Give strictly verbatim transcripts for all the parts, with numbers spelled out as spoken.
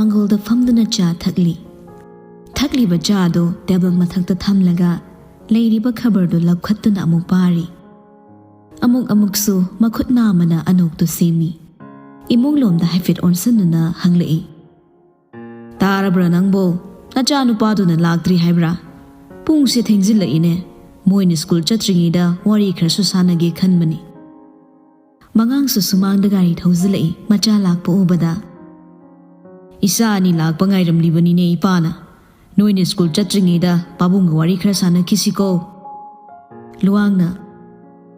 ꯁꯪꯒꯣꯜꯗ ꯐꯝꯗꯨꯅ ꯆꯥ ꯊꯛꯂꯤ꯫ ꯊꯛꯂꯤꯕ ꯆꯥꯗꯨ ꯇꯦꯕꯜ ꯃꯊꯛꯇ ꯊꯝꯂꯒ ꯂꯩꯔꯤꯕ ꯈꯕꯔꯗꯨ ꯂꯧꯈꯠꯇꯨꯅ ꯑꯃꯨꯛ ꯄꯥꯔꯤ꯫ ꯑꯃꯨꯛ ꯑꯃꯨꯛꯁꯨ ꯃꯈꯨꯠ ꯅꯥꯝꯃꯅ ꯑꯅꯣꯛꯇꯨ ꯁꯦꯝꯃꯤ꯫ ꯏꯃꯨꯡꯂꯣꯝꯗ ꯍꯥꯏꯐꯦꯠ ꯑꯣꯟꯁꯤꯟꯗꯨꯅ ꯍꯪꯂꯛꯏ, "ꯇꯥꯔꯕ꯭ꯔꯥ ꯅꯪꯕꯣ? ꯅꯆꯥꯅꯨꯄꯥꯗꯨꯅ ꯂꯥꯛꯇ꯭ꯔꯤ ꯍꯥꯏꯕ꯭ꯔꯥ? ꯄꯨꯡꯁꯦ ꯊꯦꯡꯖꯤꯜꯂꯛꯏꯅꯦ꯫ ꯃꯣꯏꯅ ꯁ꯭ꯀꯨꯜ ꯆꯠꯇ꯭ꯔꯤꯉꯩꯗ ꯋꯥꯔꯤ ꯈꯔꯁꯨ ꯁꯥꯟꯅꯒꯦ ꯈꯟꯕꯅꯤ꯫" ꯃꯉꯥꯡꯁꯨ ꯁꯨꯃꯥꯡꯗ ꯒꯥꯔꯤ ꯊꯧꯖꯤꯜꯂꯛꯏ꯫ ꯃꯆꯥ ꯂꯥꯛꯄ ꯎꯕꯗ, "ꯏꯆꯥ ꯑꯅꯤ ꯂꯥꯛꯄ ꯉꯥꯏꯔꯝꯂꯤꯕꯅꯤꯅꯦ ꯏꯄꯥꯅ꯫ ꯅꯣꯏꯅ ꯁ꯭ꯀꯨꯜ ꯆꯠꯇ꯭ꯔꯤꯉꯩꯗ ꯄꯥꯕꯨꯡꯒ ꯋꯥꯔꯤ ꯈꯔ ꯁꯥꯟꯅꯈꯤꯁꯤꯀꯣ꯫" ꯂꯨꯋꯥꯡꯅ,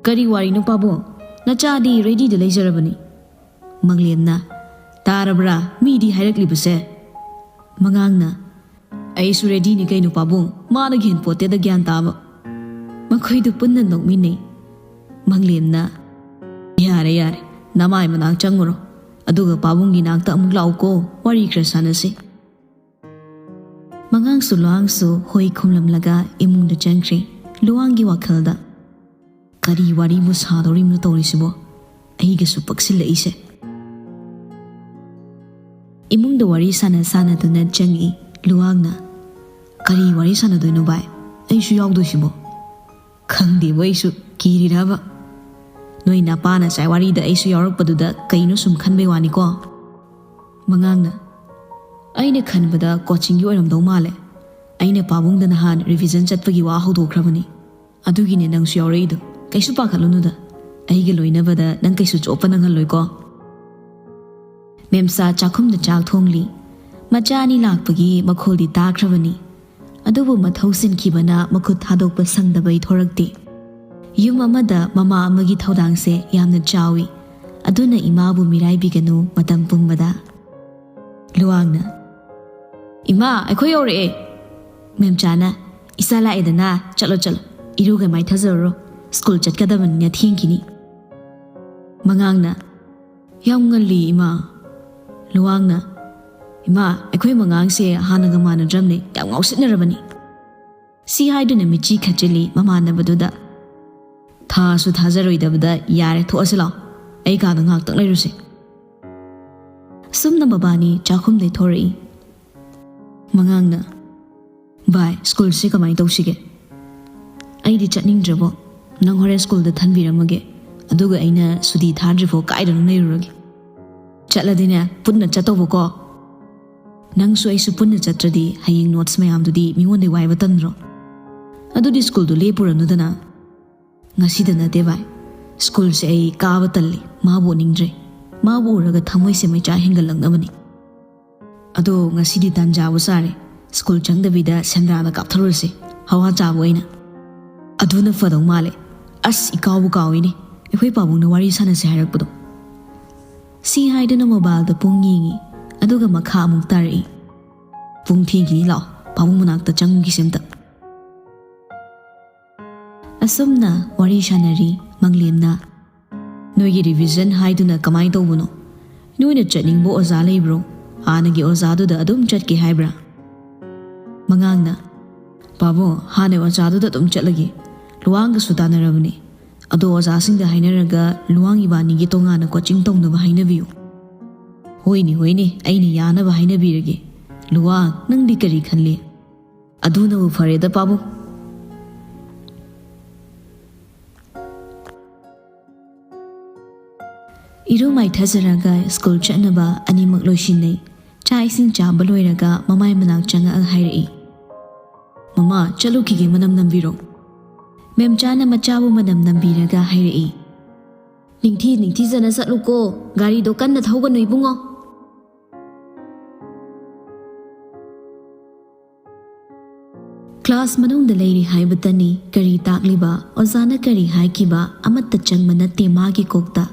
"ꯀꯔꯤ ꯋꯥꯔꯤꯅꯣ ꯄꯥꯕꯨꯡ? ꯅꯆꯥꯗꯤ ꯔꯦꯗꯤꯗ ꯂꯩꯖꯔꯕꯅꯤ꯫" ꯃꯪꯂꯦꯝꯅ, "ꯇꯥꯔꯕ꯭ꯔꯥ ꯃꯤꯗꯤ ꯍꯥꯏꯔꯛꯂꯤꯕꯁꯦ?" ꯃꯉꯥꯡꯅ, "ꯑꯩꯁꯨ ꯔꯦꯗꯤꯅꯤ ꯀꯩꯅꯣ ꯄꯥꯕꯨꯡ, ꯃꯥꯅ ꯒ꯭ꯌꯥꯟ ꯄꯣꯠꯇꯦꯗ ꯒ꯭ꯌꯥꯟ ꯇꯥꯕ꯫" ꯃꯈꯣꯏꯗꯨ ꯄꯨꯟꯅ ꯅꯣꯛꯃꯤꯟꯅꯩ꯫ ꯃꯪꯂꯦꯝꯅ, "ꯌꯥꯔꯦ ꯌꯥꯔꯦ, ꯅꯃꯥꯏ ꯃꯅꯥꯛ ꯆꯪꯉꯨꯔꯣ, ꯑꯗꯨꯒ ꯄꯥꯕꯨꯡꯒꯤ ꯅꯥꯛꯇ ꯑꯃꯨꯛ ꯂꯥꯛꯎꯀꯣ, ꯋꯥꯔꯤ ꯈꯔ ꯁꯥꯟꯅꯁꯤ꯫" ꯃꯉꯥꯡꯁꯨ ꯂꯨꯋꯥꯡꯁꯨ ꯍꯣꯏ ꯈꯨꯝꯂꯝꯂꯒ ꯏꯃꯨꯡꯗ ꯆꯪꯈ꯭ꯔꯦ꯫ ꯂꯨꯋꯥꯡꯒꯤ ꯋꯥꯈꯜꯗ, "ꯀꯔꯤ ꯋꯥꯔꯤꯕꯨ ꯁꯥꯗꯧꯔꯤꯕꯅꯣ ꯇꯧꯔꯤꯁꯤꯕꯣ? ꯑꯩꯒꯁꯨ ꯄꯛꯁꯤꯜꯂꯛꯏꯁꯦ꯫" ꯏꯃꯨꯡꯗ ꯋꯥꯔꯤ ꯁꯥꯟꯅ ꯁꯥꯟꯅꯗꯨꯅ ꯆꯪꯉꯛꯏ ꯂꯨꯋꯥꯡꯅ꯫ "ꯀꯔꯤ ꯋꯥꯔꯤ ꯁꯥꯟꯅꯗꯣꯏꯅꯣ ꯚꯥꯏ? ꯑꯩꯁꯨ ꯌꯥꯎꯗꯣꯏꯁꯤꯕꯣ?" "ꯈꯪꯗꯦꯕꯣ, ꯑꯩꯁꯨ ꯀꯤꯔꯤꯔꯕ? ꯅꯣꯏ ꯅꯄꯥꯅ ꯉꯁꯥꯏ ꯋꯥꯔꯤꯗ ꯑꯩꯁꯨ ꯌꯥꯎꯔꯛꯄꯗꯨꯗ ꯀꯩꯅꯣ ꯁꯨꯝ ꯈꯟꯕꯩ ꯋꯥꯅꯤꯀꯣ꯫" ꯃꯉꯥꯡꯅ, "ꯑꯩꯅ ꯈꯟꯕꯗ ꯀꯣꯆꯤꯡꯒꯤ ꯑꯣꯏꯔꯝꯗꯧ ꯃꯥꯜꯂꯦ꯫ ꯑꯩꯅ ꯄꯥꯕꯨꯡꯗ ꯅꯍꯥꯟ ꯔꯤꯚꯤꯖꯟ ꯆꯠꯄꯒꯤ ꯋꯥ ꯍꯧꯗꯣꯛꯈ꯭ꯔꯕꯅꯤ꯫ ꯑꯗꯨꯒꯤꯅꯦ ꯅꯪꯁꯨ ꯌꯥꯎꯔꯛꯏꯗꯣ꯫ ꯀꯩꯁꯨ ꯄꯥꯈꯠꯂꯨꯅꯨꯗ꯫ ꯑꯩꯒ ꯂꯣꯏꯅꯕꯗ ꯅꯪ ꯀꯩꯁꯨ ꯆꯣꯞꯄ ꯅꯪꯍꯜꯂꯣꯏꯀꯣ꯫" ꯃꯦꯝꯆꯥ ꯆꯥꯛꯈꯨꯝꯗ ꯆꯥꯛ ꯊꯣꯡꯂꯤ꯫ ꯃꯆꯥ ꯑꯅꯤ ꯂꯥꯛꯄꯒꯤ ꯃꯈꯣꯜꯗꯤ ꯇꯥꯈ꯭ꯔꯕꯅꯤ꯫ ꯑꯗꯨꯕꯨ ꯃꯊꯧ ꯆꯤꯟꯈꯤꯕꯅ ꯃꯈꯨꯠ ꯊꯥꯗꯣꯛꯄ ꯁꯪꯗꯕꯩ ꯊꯣꯔꯛꯇꯦ꯫ ꯌꯨꯝ ꯑꯃꯗ ꯃꯃꯥ ꯑꯃꯒꯤ ꯊꯧꯗꯥꯡꯁꯦ ꯌꯥꯝꯅ ꯆꯥꯎꯏ꯫ ꯑꯗꯨꯅ ꯏꯃꯥꯕꯨ ꯃꯤꯔꯥꯏꯕꯤꯒꯅꯨ ꯃꯇꯝ ꯄꯨꯝꯕꯗ꯫ ꯂꯨꯋꯥꯡꯅ, "ꯏꯃꯥ, ꯑꯩꯈꯣꯏ ꯌꯧꯔꯛꯑꯦ꯫" ꯃꯦꯝꯆꯥꯅ, "ꯏꯆꯥ ꯂꯥꯛꯑꯦꯗꯅ, ꯆꯠꯂꯣ ꯆꯠꯂꯣ, ꯏꯔꯨꯒ ꯃꯥꯏꯊꯖꯔꯨꯔꯣ, ꯁ꯭ꯀꯨꯜ ꯆꯠꯀꯗꯕꯅꯤꯅ ꯊꯦꯡꯈꯤꯅꯤ꯫" ꯃꯉꯥꯡꯅ, "ꯌꯥꯝ ꯉꯜꯂꯤ ꯏꯃꯥ꯫" ꯂꯨꯋꯥꯡꯅ, "ꯏꯃꯥ, ꯑꯩꯈꯣꯏ ꯃꯉꯥꯡꯁꯦ ꯍꯥꯟꯅꯒ ꯃꯥꯟꯅꯗ꯭ꯔꯕꯅꯦ, ꯌꯥꯝ ꯉꯥꯎꯁꯤꯟꯅꯔꯕꯅꯤ꯫" ꯁꯤ ꯍꯥꯏꯗꯨꯅ ꯃꯤꯠꯆꯤ ꯈꯠꯆꯤꯜꯂꯤ ꯃꯃꯥꯟꯅꯕꯗꯨꯗ꯫ "ꯊꯥꯁꯨ ꯊꯥꯖꯔꯣꯏꯗꯕꯗ, ꯌꯥꯔꯦ, ꯊꯣꯛꯑꯁꯤ ꯂꯥꯛꯑꯣ, ꯑꯩ ꯀꯥꯗ ꯉꯥꯏꯍꯥꯛꯇꯪ ꯂꯩꯔꯨꯁꯤ꯫" ꯑꯁꯨꯝꯅ ꯃꯕꯥꯅꯤ ꯆꯥꯛꯈꯨꯝꯗꯩ ꯊꯣꯔꯛꯏ꯫ ꯃꯉꯥꯡꯅ, "ꯚꯥꯏ, ꯁ꯭ꯀꯨꯜꯁꯦ ꯀꯃꯥꯏꯅ ꯇꯧꯁꯤꯒꯦ? ꯑꯩꯗꯤ ꯆꯠꯅꯤꯡꯗ꯭ꯔꯕꯣ꯫ ꯅꯪ ꯍꯣꯔꯦꯟ ꯁ꯭ꯀꯨꯜꯗ ꯊꯟꯕꯤꯔꯝꯃꯒꯦ, ꯑꯗꯨꯒ ꯑꯩꯅ ꯁꯨꯇꯤ ꯊꯥꯗ꯭ꯔꯤꯐꯥꯎ ꯀꯥꯏꯗꯅꯣ ꯂꯩꯔꯨꯔꯒꯦ꯫ ꯆꯠꯂꯗꯤꯅꯦ, ꯄꯨꯟꯅ ꯆꯠꯇꯧꯕꯀꯣ꯫ ꯅꯪꯁꯨ ꯑꯩꯁꯨ ꯄꯨꯟꯅ ꯆꯠꯇ꯭ꯔꯗꯤ ꯍꯌꯦꯡ ꯅꯣꯠꯁ ꯃꯌꯥꯝꯗꯨꯗꯤ ꯃꯤꯉꯣꯟꯗ ꯋꯥꯏꯕ ꯇꯟꯗ꯭ꯔꯣ? ꯑꯗꯨꯗꯤ ꯁ꯭ꯀꯨꯜꯗꯨ ꯂꯦꯞꯄꯨꯔꯅꯨꯗꯅ꯫" "ꯉꯁꯤꯗ ꯅꯠꯇꯦ ꯚꯥꯏ, ꯁ꯭ꯀꯨꯜꯁꯦ ꯑꯩ ꯀꯥꯕ ꯇꯜꯂꯤ, ꯃꯥꯕꯨ ꯎꯅꯤꯡꯗ꯭ꯔꯦ꯫ ꯃꯥꯕꯨ ꯎꯔꯒ ꯊꯃꯣꯏꯁꯦ ꯃꯩꯆꯥꯛ ꯍꯦꯟꯒꯠꯂꯛꯅꯕꯅꯤ꯫ ꯑꯗꯣ ꯉꯁꯤꯗꯤ ꯇꯥꯟꯖꯥꯕꯨ ꯆꯥꯔꯦ, ꯁ꯭ꯀꯨꯜ ꯆꯪꯗꯕꯤꯗ ꯁꯦꯟꯗ꯭ꯔꯥꯗ ꯀꯥꯞꯊꯔꯨꯔꯁꯦ, ꯍꯋꯥ ꯆꯥꯕ ꯑꯣꯏꯅ꯫ ꯑꯗꯨꯅ ꯐꯗꯧ ꯃꯥꯜꯂꯦ꯫ ꯑꯁ, ꯏꯀꯥꯎꯕꯨ ꯀꯥꯎꯏꯅꯦ, ꯑꯩꯈꯣꯏ ꯄꯥꯕꯨꯡꯅ ꯋꯥꯔꯤ ꯁꯥꯟꯅꯁꯦ ꯍꯥꯏꯔꯛꯄꯗꯣ꯫" ꯁꯤ ꯍꯥꯏꯗꯨꯅ ꯃꯣꯕꯥꯏꯜꯗ ꯄꯨꯡ ꯌꯦꯡꯉꯤ, ꯑꯗꯨꯒ ꯃꯈꯥ ꯑꯃꯨꯛ ꯇꯥꯔꯛꯏ꯫ "ꯄꯨꯡ ꯊꯦꯡꯈꯤꯅꯤ, ꯂꯥꯛꯑꯣ, ꯄꯥꯕꯨꯡ ꯃꯅꯥꯛꯇ ꯆꯪꯈꯤꯁꯦ ꯑꯝꯇ꯫" ꯑꯁꯨꯝꯅ ꯋꯥꯔꯤ ꯁꯥꯟꯅꯔꯤ꯫ ꯃꯪꯂꯦꯝꯅ, "ꯅꯣꯏꯒꯤ ꯔꯤꯚꯤꯖꯟ ꯍꯥꯏꯗꯨꯅ ꯀꯃꯥꯏꯅ ꯇꯧꯕꯅꯣ? ꯅꯣꯏꯅ ꯆꯠꯅꯤꯡꯕ ꯑꯣꯖꯥ ꯂꯩꯕ꯭ꯔꯣ? ꯍꯥꯟꯅꯒꯤ ꯑꯣꯖꯥꯗꯨꯗ ꯑꯗꯨꯝ ꯆꯠꯀꯦ ꯍꯥꯏꯕ꯭ꯔꯥ?" ꯃꯉꯥꯡꯅ, "ꯄꯥꯕꯨꯡ, ꯍꯥꯟꯅꯒꯤ ꯑꯣꯖꯥꯗꯨꯗ ꯑꯗꯨꯝ ꯆꯠꯂꯒꯦ꯫ ꯂꯨꯋꯥꯡꯒꯁꯨ ꯇꯥꯟꯅꯔꯕꯅꯤ꯫ ꯑꯗꯣ ꯑꯣꯖꯥꯁꯤꯡꯗ ꯍꯥꯏꯅꯔꯒ ꯂꯨꯋꯥꯡ ꯏꯕꯥꯅꯤꯒꯤ ꯇꯣꯉꯥꯟꯅ ꯀꯣꯆꯤꯡ ꯇꯧꯅꯕ ꯍꯥꯏꯅꯕꯤꯌꯨ꯫" "ꯍꯣꯏꯅꯦ, ꯍꯣꯏꯅꯦ, ꯑꯩꯅ ꯌꯥꯅꯕ ꯍꯥꯏꯅꯕꯤꯔꯒꯦ꯫ ꯂꯨꯋꯥꯡ, ꯅꯪꯗꯤ ꯀꯔꯤ ꯈꯜꯂꯤ?" "ꯑꯗꯨꯅꯕꯨ ꯐꯔꯦꯗ, ꯄꯥꯕꯨꯡ꯫" ꯏꯔꯨ ꯃꯥꯏꯊꯖꯔꯒ ꯁ꯭ꯀꯨꯜ ꯆꯠꯅꯕ ꯑꯅꯤꯃꯛ ꯂꯣꯏꯁꯤꯟꯅꯩ꯫ ꯆꯥꯛ ꯏꯁꯤꯡ ꯆꯥꯕ ꯂꯣꯏꯔꯒ ꯃꯃꯥꯏ ꯃꯅꯥꯛ ꯆꯪꯉꯛꯑ ꯍꯥꯏꯔꯛꯏ, "ꯃꯃꯥ, ꯆꯠꯂꯨꯈꯤꯒꯦ, ꯃꯅꯝ ꯅꯝꯕꯤꯔꯣ꯫" ꯃꯦꯝꯆꯥꯅ ꯃꯆꯥꯕꯨ ꯃꯅꯝ ꯅꯝꯕꯤꯔꯒ ꯍꯥꯏꯔꯛꯏ, "ꯅꯤꯡꯊꯤ ꯅꯤꯡꯊꯤꯖꯅ ꯆꯠꯂꯨꯀꯣ, ꯒꯥꯔꯤꯗꯣ ꯀꯟꯅ ꯊꯧꯒꯅꯨ ꯏꯕꯨꯡꯉꯣ꯫" ꯀ꯭ꯂꯥꯁ ꯃꯅꯨꯡꯗ ꯂꯩꯔꯤ ꯍꯥꯏꯕꯇꯅꯤ ꯀꯔꯤ ꯇꯥꯛꯂꯤꯕ, ꯑꯣꯖꯥꯅ ꯀꯔꯤ ꯍꯥꯏꯈꯤꯕ ꯑꯃꯠꯇ ꯆꯪꯕ ꯅꯠꯇꯦ ꯃꯥꯒꯤ ꯀꯣꯛꯇ꯫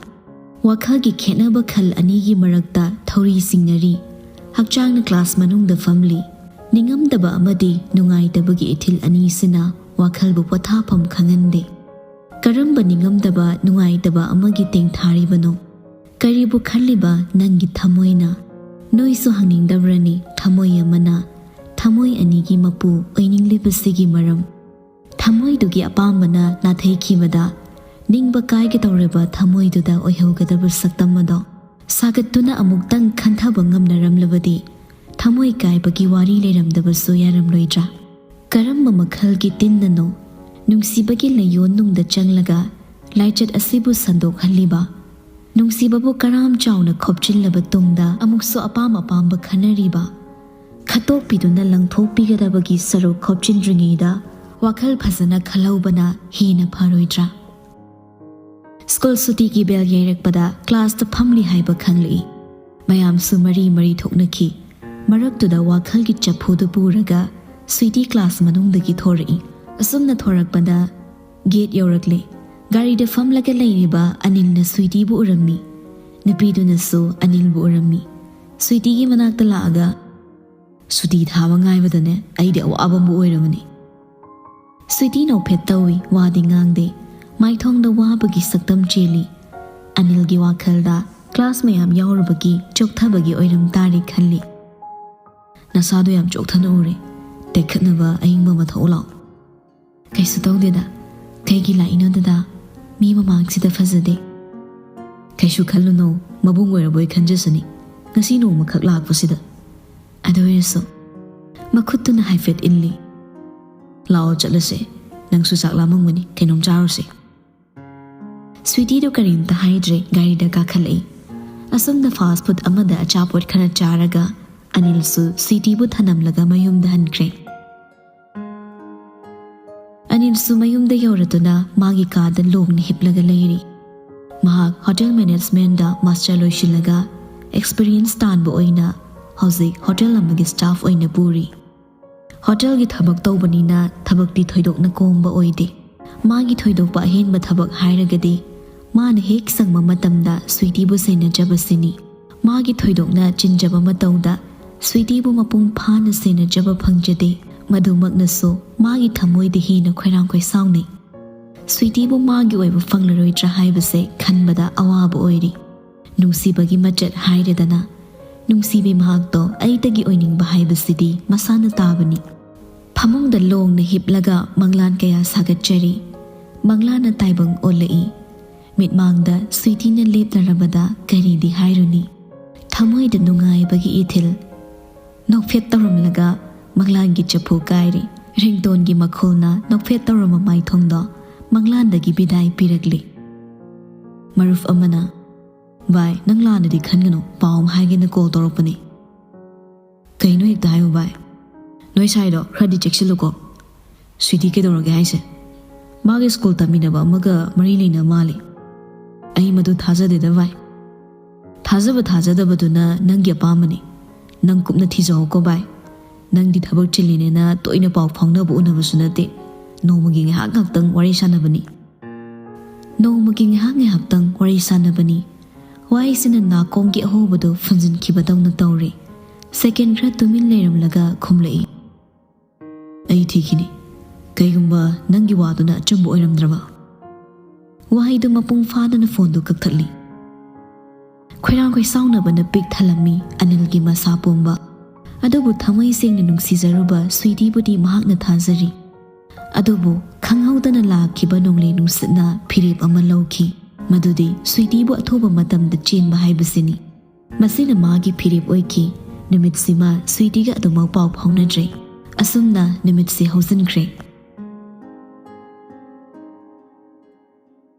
ꯋꯥꯈꯜꯒꯤ ꯈꯦꯠꯅꯕ ꯈꯜ ꯑꯅꯤꯒꯤ ꯃꯔꯛꯇ ꯊꯧꯔꯤ ꯆꯤꯡꯅꯔꯤ꯫ ꯍꯛꯆꯥꯡꯅ ꯀ꯭ꯂꯥꯁ ꯃꯅꯨꯡꯗ ꯐꯝꯂꯤ꯫ ꯅꯤꯡꯉꯝꯗꯕ ꯑꯃꯗꯤ ꯅꯨꯡꯉꯥꯏꯇꯕꯒꯤ ꯏꯊꯤꯜ ꯑꯅꯤꯁꯤꯅ ꯋꯥꯈꯜꯕꯨ ꯄꯣꯊꯥꯐꯝ ꯈꯪꯍꯟꯗꯦ꯫ ꯀꯔꯝꯕ ꯅꯤꯡꯉꯝꯗꯕ, ꯅꯨꯡꯉꯥꯏꯇꯕ ꯑꯃꯒꯤ ꯇꯦꯡꯊꯥꯔꯤꯕꯅꯣ? ꯀꯔꯤꯕꯨ ꯈꯜꯂꯤꯕ ꯅꯪꯒꯤ ꯊꯃꯣꯏꯅ? ꯅꯣꯏꯁꯨ ꯍꯪꯅꯤꯡꯗꯕ꯭ꯔꯅꯤ, ꯊꯃꯣꯏ ꯑꯃꯅ ꯊꯃꯣꯏ ꯑꯅꯤꯒꯤ ꯃꯄꯨ ꯑꯣꯏꯅꯤꯡꯂꯤꯕꯁꯤꯒꯤ ꯃꯔꯝ? ꯊꯃꯣꯏꯗꯨꯒꯤ ꯑꯄꯥꯝꯕꯅ ꯅꯥꯊꯩꯈꯤꯕꯗ, ꯅꯤꯡꯕ ꯀꯥꯏꯒꯗꯧꯔꯕ ꯊꯃꯣꯏꯗꯨꯗ ꯑꯣꯏꯍꯧꯒꯗꯕ ꯁꯛꯇꯝ ꯑꯗꯣ ꯁꯥꯒꯠꯇꯨꯅ ꯑꯃꯨꯛꯇꯪ ꯈꯟꯊꯕ ꯉꯝꯅꯔꯝꯂꯕꯗꯤ ꯊꯃꯣꯏ ꯀꯥꯏꯕꯒꯤ ꯋꯥꯔꯤ ꯂꯩꯔꯝꯗꯕꯁꯨ ꯌꯥꯔꯝꯂꯣꯏꯗ꯭ꯔꯥ? ꯀꯔꯝꯕ ꯃꯈꯜꯒꯤ ꯇꯤꯟꯅꯅꯣ ꯅꯨꯡꯁꯤꯕꯒꯤ ꯂꯩꯌꯣꯟꯅꯨꯡꯗ ꯆꯪꯂꯒ ꯂꯥꯏꯆꯠ ꯑꯁꯤꯕꯨ ꯁꯟꯗꯣꯛꯍꯜꯂꯤꯕ? ꯅꯨꯡꯁꯤꯕꯕꯨ ꯀꯔꯥꯝ ꯆꯥꯎꯅ ꯈꯣꯞꯆꯤꯜꯂꯕ ꯇꯨꯡꯗ ꯑꯃꯨꯛꯁꯨ ꯑꯄꯥꯝ ꯑꯄꯥꯝꯕ ꯈꯟꯅꯔꯤꯕ? ꯈꯠꯇꯣꯛꯄꯤꯗꯨꯅ ꯂꯪꯊꯣꯛꯄꯤꯒꯗꯕꯒꯤ ꯁꯔꯨꯛ ꯈꯣꯞꯆꯤꯟꯗ꯭ꯔꯤꯉꯩꯗ ꯋꯥꯈꯜ ꯐꯖꯅ ꯈꯜꯍꯧꯕꯅ ꯍꯦꯟꯅ ꯐꯔꯣꯏꯗ꯭ꯔꯥ? ꯁ꯭ꯀꯨꯜ ꯁꯨꯇꯤꯒꯤ ꯕꯦꯜ ꯌꯩꯔꯛꯄꯗ ꯀ꯭ꯂꯥꯁꯇ ꯐꯝꯂꯤ ꯍꯥꯏꯕ ꯈꯪꯂꯛꯏ꯫ ꯃꯌꯥꯝꯁꯨ ꯃꯔꯤ ꯃꯔꯤ ꯊꯣꯛꯅꯈꯤ꯫ ꯃꯔꯛꯇꯨꯗ ꯋꯥꯈꯜꯒꯤ ꯆꯐꯨꯗꯨ ꯄꯨꯔꯒ ꯁ꯭ꯋꯤꯇꯤ ꯀ꯭ꯂꯥꯁ ꯃꯅꯨꯡꯗꯒꯤ ꯊꯣꯔꯛꯏ꯫ ꯑꯁꯨꯝꯅ ꯊꯣꯔꯛꯄꯗ ꯒꯦꯠ ꯌꯧꯔꯛꯂꯦ꯫ ꯒꯥꯔꯤꯗ ꯐꯝꯂꯒ ꯂꯩꯔꯤꯕ ꯑꯅꯤꯜꯅ ꯁ꯭ꯋꯤꯇꯤꯕꯨ ꯎꯔꯝꯃꯤ꯫ ꯅꯨꯄꯤꯗꯨꯅꯁꯨ ꯑꯅꯤꯜꯕꯨ ꯎꯔꯝꯃꯤ꯫ ꯁ꯭ꯋꯤꯇꯤꯒꯤ ꯃꯅꯥꯛꯇ ꯂꯥꯛꯑꯒ, "ꯁꯨꯇꯤ ꯊꯥꯕ ꯉꯥꯏꯕꯗꯅꯦ ꯑꯩꯗꯤ ꯑꯋꯥꯕ ꯑꯃ ꯑꯣꯏꯔꯕꯅꯤ꯫" ꯁ꯭ꯋꯤꯇꯤ ꯅꯣꯛꯐꯦꯠ ꯇꯧꯏ, ꯋꯥꯗꯤ ꯉꯥꯡꯗꯦ꯫ ꯃꯥꯏꯊꯣꯡꯗ ꯋꯥꯕꯒꯤ ꯁꯛꯇꯝ ꯆꯦꯜꯂꯤ꯫ ꯑꯅꯤꯜꯒꯤ ꯋꯥꯈꯜꯗ ꯀ꯭ꯂꯥꯁ ꯃꯌꯥꯝ ꯌꯥꯎꯔꯨꯕꯒꯤ ꯆꯣꯛꯊꯕꯒꯤ ꯑꯣꯏꯔꯝ ꯇꯥꯔꯦ ꯈꯜꯂꯤ꯫ "ꯅꯁꯥꯗꯣ ꯌꯥꯝ ꯆꯣꯛꯊꯅ ꯎꯔꯦ꯫ ꯇꯦꯛꯈꯠꯅꯕ ꯑꯏꯪꯕ ꯑꯃ ꯊꯛꯎ ꯂꯥꯎ꯫" "ꯀꯩꯁꯨ ꯇꯧꯗꯦꯗ꯫ ꯀꯩꯒꯤ ꯂꯥꯛꯏꯅꯣ ꯗꯗꯥ? ꯃꯤ ꯃꯃꯥꯡꯁꯤꯗ ꯐꯖꯗꯦ꯫" "ꯀꯩꯁꯨ ꯈꯜꯂꯨꯅꯨ, ꯃꯕꯨꯡ ꯑꯣꯏꯔꯕꯣꯏ ꯈꯟꯖꯁꯅꯤ꯫ ꯉꯁꯤ ꯅꯣꯡꯃꯈꯛ ꯂꯥꯛꯄꯁꯤꯗ꯫ ꯑꯗꯨ ꯑꯣꯏꯔꯁꯨ꯫" ꯃꯈꯨꯠꯇꯨꯅ ꯍꯥꯏꯐꯦꯠ ꯏꯜꯂꯤ꯫ "ꯂꯥꯛꯑꯣ ꯆꯠꯂꯁꯦ꯫ ꯅꯪꯁꯨ ꯆꯥꯛ ꯂꯥꯝꯃꯝꯒꯅꯤ, ꯀꯩꯅꯣꯝ ꯆꯥꯔꯨꯁꯦ꯫" ꯁ꯭ꯋꯤꯇꯤꯗꯨ ꯀꯔꯤꯝꯇ ꯍꯥꯏꯗ꯭ꯔꯦ, ꯒꯥꯔꯤꯗ ꯀꯥꯈꯠꯂꯛꯏ꯫ ꯑꯁꯨꯝꯅ ꯐꯥꯁ ꯐꯨꯗ ꯑꯃꯗ ꯑꯆꯥꯄꯣꯠ ꯈꯔ ꯆꯥꯔꯒ ꯑꯅꯤꯜꯁꯨ ꯁ꯭ꯋꯤꯇꯤꯕꯨ ꯊꯅꯝꯂꯒ ꯃꯌꯨꯝꯗ ꯍꯟꯈ꯭ꯔꯦ꯫ ꯑꯅꯤꯜꯁꯨ ꯃꯌꯨꯝꯗ ꯌꯧꯔꯗꯨꯅ ꯃꯥꯒꯤ ꯀꯥꯗ ꯂꯣꯡꯅ ꯍꯤꯞꯂꯒ ꯂꯩꯔꯤ꯫ ꯃꯍꯥꯛ ꯍꯣꯇꯦꯜ ꯃꯦꯅꯦꯖꯃꯦꯟꯗ ꯃꯥꯁꯇꯔ ꯂꯣꯏꯁꯤꯜꯂꯒ ꯑꯦꯛꯁꯄꯤꯔꯤꯌꯦꯟꯁ ꯇꯥꯟꯕ ꯑꯣꯏꯅ ꯍꯧꯖꯤꯛ ꯍꯣꯇꯦꯜ ꯑꯃꯒꯤ ꯁ꯭ꯇꯥꯐ ꯑꯣꯏꯅ ꯄꯨꯔꯤ꯫ ꯍꯣꯇꯦꯜꯒꯤ ꯊꯕꯛ ꯇꯧꯕꯅꯤꯅ ꯊꯕꯛꯇꯤ ꯊꯣꯏꯗꯣꯛꯅ ꯀꯣꯝꯕ ꯑꯣꯏꯗꯦ꯫ ꯃꯥꯒꯤ ꯊꯣꯏꯗꯣꯛꯄ ꯑꯍꯦꯟꯕ ꯊꯕꯛ ꯍꯥꯏꯔꯒꯗꯤ ꯃꯥꯅ ꯍꯦꯛ ꯁꯪꯕ ꯃꯇꯝꯗ ꯁ꯭ꯋꯤꯇꯤꯕꯨ ꯁꯦꯟꯅꯖꯕꯁꯤꯅꯤ꯫ ꯃꯥꯒꯤ ꯊꯣꯏꯗꯣꯛꯅ ꯆꯤꯟꯖꯕ ꯃꯇꯧꯗ ꯁ꯭ꯋꯤꯇꯤꯕꯨ ꯃꯄꯨꯡ ꯐꯥꯅ ꯁꯦꯟꯅꯖꯕ ꯐꯪꯖꯗꯦ꯫ ꯃꯗꯨꯃꯛꯅꯁꯨ ꯃꯥꯒꯤ ꯊꯃꯣꯏꯗ ꯍꯦꯟꯅ ꯈꯣꯏꯔꯥꯡ ꯈꯣꯏꯁꯥꯎꯅꯩ꯫ ꯁ꯭ꯋꯤꯇꯤꯕꯨ ꯃꯥꯒꯤ ꯑꯣꯏꯕ ꯐꯪꯂꯔꯣꯏꯗ꯭ꯔꯥ ꯍꯥꯏꯕꯁꯦ ꯈꯟꯕꯗ ꯑꯋꯥꯕ ꯑꯣꯏꯔꯤ꯫ ꯅꯨꯡꯁꯤꯕꯒꯤ ꯃꯆꯠ ꯍꯥꯏꯔꯦꯗꯅ, ꯅꯨꯡꯁꯤꯕꯤ ꯃꯍꯥꯛꯇꯣ ꯑꯩꯇꯒꯤ ꯑꯣꯏꯅꯤꯡꯕ ꯍꯥꯏꯕꯁꯤꯗꯤ ꯃꯁꯥꯅ ꯇꯥꯕꯅꯤ꯫ ꯐꯃꯨꯡꯗ ꯂꯣꯡꯅ ꯍꯤꯞꯂꯒ ꯃꯪꯂꯥꯟ ꯀꯌꯥ ꯁꯥꯒꯠꯆꯔꯤ꯫ ꯃꯪꯂꯥꯟꯅ ꯇꯥꯏꯕꯪ ꯑꯣꯜꯂꯛꯏ꯫ ꯃꯤꯠꯃꯥꯡꯗ ꯁ꯭ꯋꯤꯇꯤꯅ ꯂꯦꯞꯂꯔꯕꯗ ꯀꯔꯤꯗꯤ ꯍꯥꯏꯔꯨꯅꯤ? ꯊꯃꯣꯏꯗ ꯅꯨꯡꯉꯥꯏꯕꯒꯤ ꯏꯊꯤꯜ꯫ ꯅꯣꯛꯐꯦꯠ ꯇꯧꯔꯝꯂꯒ ꯃꯪꯂꯥꯟꯒꯤ ꯆꯐꯨ ꯀꯥꯏꯔꯤ꯫ ꯔꯤꯡꯇꯣꯟꯒꯤ ꯃꯈꯣꯜꯅ ꯅꯣꯛꯐꯦꯠ ꯇꯧꯔꯝꯕ ꯃꯥꯏꯊꯣꯡꯗꯣ ꯃꯪꯂꯥꯟꯗꯒꯤ ꯕꯤꯗꯥꯏ ꯄꯤꯔꯛꯂꯤ꯫ ꯃꯔꯨꯞ ꯑꯃꯅ, "ꯚꯥꯏ, ꯅꯪ ꯂꯥꯟꯅꯗꯤ ꯈꯟꯒꯅꯨ, ꯄꯥꯎ ꯑꯃ ꯍꯥꯏꯒꯦꯅ ꯀꯣꯜ ꯇꯧꯔꯛꯄꯅꯤ꯫" "ꯀꯩꯅꯣ ꯍꯦꯛꯇ ꯍꯥꯏꯌꯨ ꯚꯥꯏ꯫ ꯅꯣꯏ ꯁꯥꯏꯗꯣ ꯈꯔꯗꯤ ꯆꯦꯛꯁꯤꯜꯂꯨꯀꯣ꯫ ꯁ꯭ꯋꯤꯇꯤ ꯀꯩꯗꯧꯔꯒꯦ ꯍꯥꯏꯁꯦ? ꯃꯥꯒꯤ ꯁ꯭ꯀꯨꯜ ꯇꯝꯃꯤꯟꯅꯕ ꯑꯃꯒ ꯃꯔꯤ ꯂꯩꯅ ꯃꯥꯜꯂꯤ꯫ ꯑꯩ ꯃꯗꯨ ꯊꯥꯖꯗꯦꯗ ꯚꯥꯏ꯫ ꯊꯥꯖꯕ ꯊꯥꯖꯗꯕꯗꯨꯅ ꯅꯪꯒꯤ ꯑꯄꯥꯝꯕꯅꯤ꯫ ꯅꯪ ꯀꯨꯞꯅ ꯊꯤꯖꯧꯀꯣ ꯚꯥꯏ꯫ ꯅꯪꯗꯤ ꯊꯕꯛ ꯆꯤꯜꯂꯤꯅꯦꯅ ꯇꯣꯏꯅ ꯄꯥꯎ ꯐꯥꯎꯅꯕ ꯎꯅꯕꯁꯨ ꯅꯠꯇꯦ꯫ ꯅꯣꯡꯃꯒꯤ ꯉꯥꯏꯍꯥꯛ ꯉꯥꯏꯍꯥꯛꯇꯪ ꯋꯥꯔꯤ ꯁꯥꯟꯅꯕꯅꯤ꯫ ꯅꯣꯡꯃꯒꯤ ꯉꯥꯏꯍꯥꯛ ꯉꯥꯏꯍꯥꯛꯇꯪ ꯋꯥꯔꯤ ꯁꯥꯟꯅꯕꯅꯤ꯫ ꯋꯥꯍꯩꯁꯤꯅ ꯅꯥꯀꯣꯡꯒꯤ ꯑꯍꯣꯕꯗꯨ ꯐꯨꯟꯖꯤꯟꯈꯤꯕꯗꯧꯅ ꯇꯧꯔꯦ꯫ ꯁꯦꯀꯦꯟ ꯈꯔ ꯇꯨꯃꯤꯟ ꯂꯩꯔꯝꯂꯒ ꯈꯨꯝꯂꯛꯏ꯫ "ꯑꯩ ꯊꯤꯈꯤꯅꯤ, ꯀꯩꯒꯨꯝꯕ ꯅꯪꯒꯤ ꯋꯥꯗꯨꯅ ꯑꯆꯨꯝꯕ ꯑꯣꯏꯔꯝꯗ꯭ꯔꯕ꯫" ꯋꯥꯍꯩꯗꯨ ꯃꯄꯨꯡ ꯐꯥꯗꯅ ꯐꯣꯟꯗꯨ ꯀꯛꯊꯠꯂꯤ꯫ ꯈꯣꯏꯔꯥꯡ ꯈꯣꯏꯁꯥꯎꯅꯕꯅ ꯄꯤꯛ ꯊꯜꯂꯝꯃꯤ ꯑꯅꯤꯜꯒꯤ ꯃꯁꯥ ꯄꯨꯝꯕ꯫ ꯑꯗꯨꯕꯨ ꯊꯃꯣꯏ ꯁꯦꯡꯅ ꯅꯨꯡꯁꯤꯖꯔꯨꯕ ꯁ꯭ꯋꯤꯇꯤꯕꯨꯗꯤ ꯃꯍꯥꯛꯅ ꯊꯥꯖꯔꯤ꯫ ꯑꯗꯨꯕꯨ ꯈꯪꯍꯧꯗꯅ ꯂꯥꯛꯈꯤꯕ ꯅꯣꯡꯂꯩ ꯅꯨꯡꯁꯤꯠꯅ ꯐꯤꯔꯦꯞ ꯑꯃ ꯂꯧꯈꯤ꯫ ꯃꯗꯨꯗꯤ ꯁ꯭ꯋꯤꯇꯤꯕꯨ ꯑꯊꯨꯕ ꯃꯇꯝꯗ ꯆꯦꯟꯕ ꯍꯥꯏꯕꯁꯤꯅꯤ꯫ ꯃꯁꯤꯅ ꯃꯥꯒꯤ ꯐꯤꯔꯦꯞ ꯑꯣꯏꯈꯤ꯫ ꯅꯨꯃꯤꯠꯁꯤꯃ ꯁ꯭ꯋꯤꯇꯤꯒ ꯑꯗꯨꯃꯛ ꯄꯥꯎ ꯐꯥꯎꯅꯗ꯭ꯔꯦ꯫ ꯑꯁꯨꯝꯅ ꯅꯨꯃꯤꯠꯁꯤ ꯍꯧꯖꯤꯟꯈ꯭ꯔꯦ꯫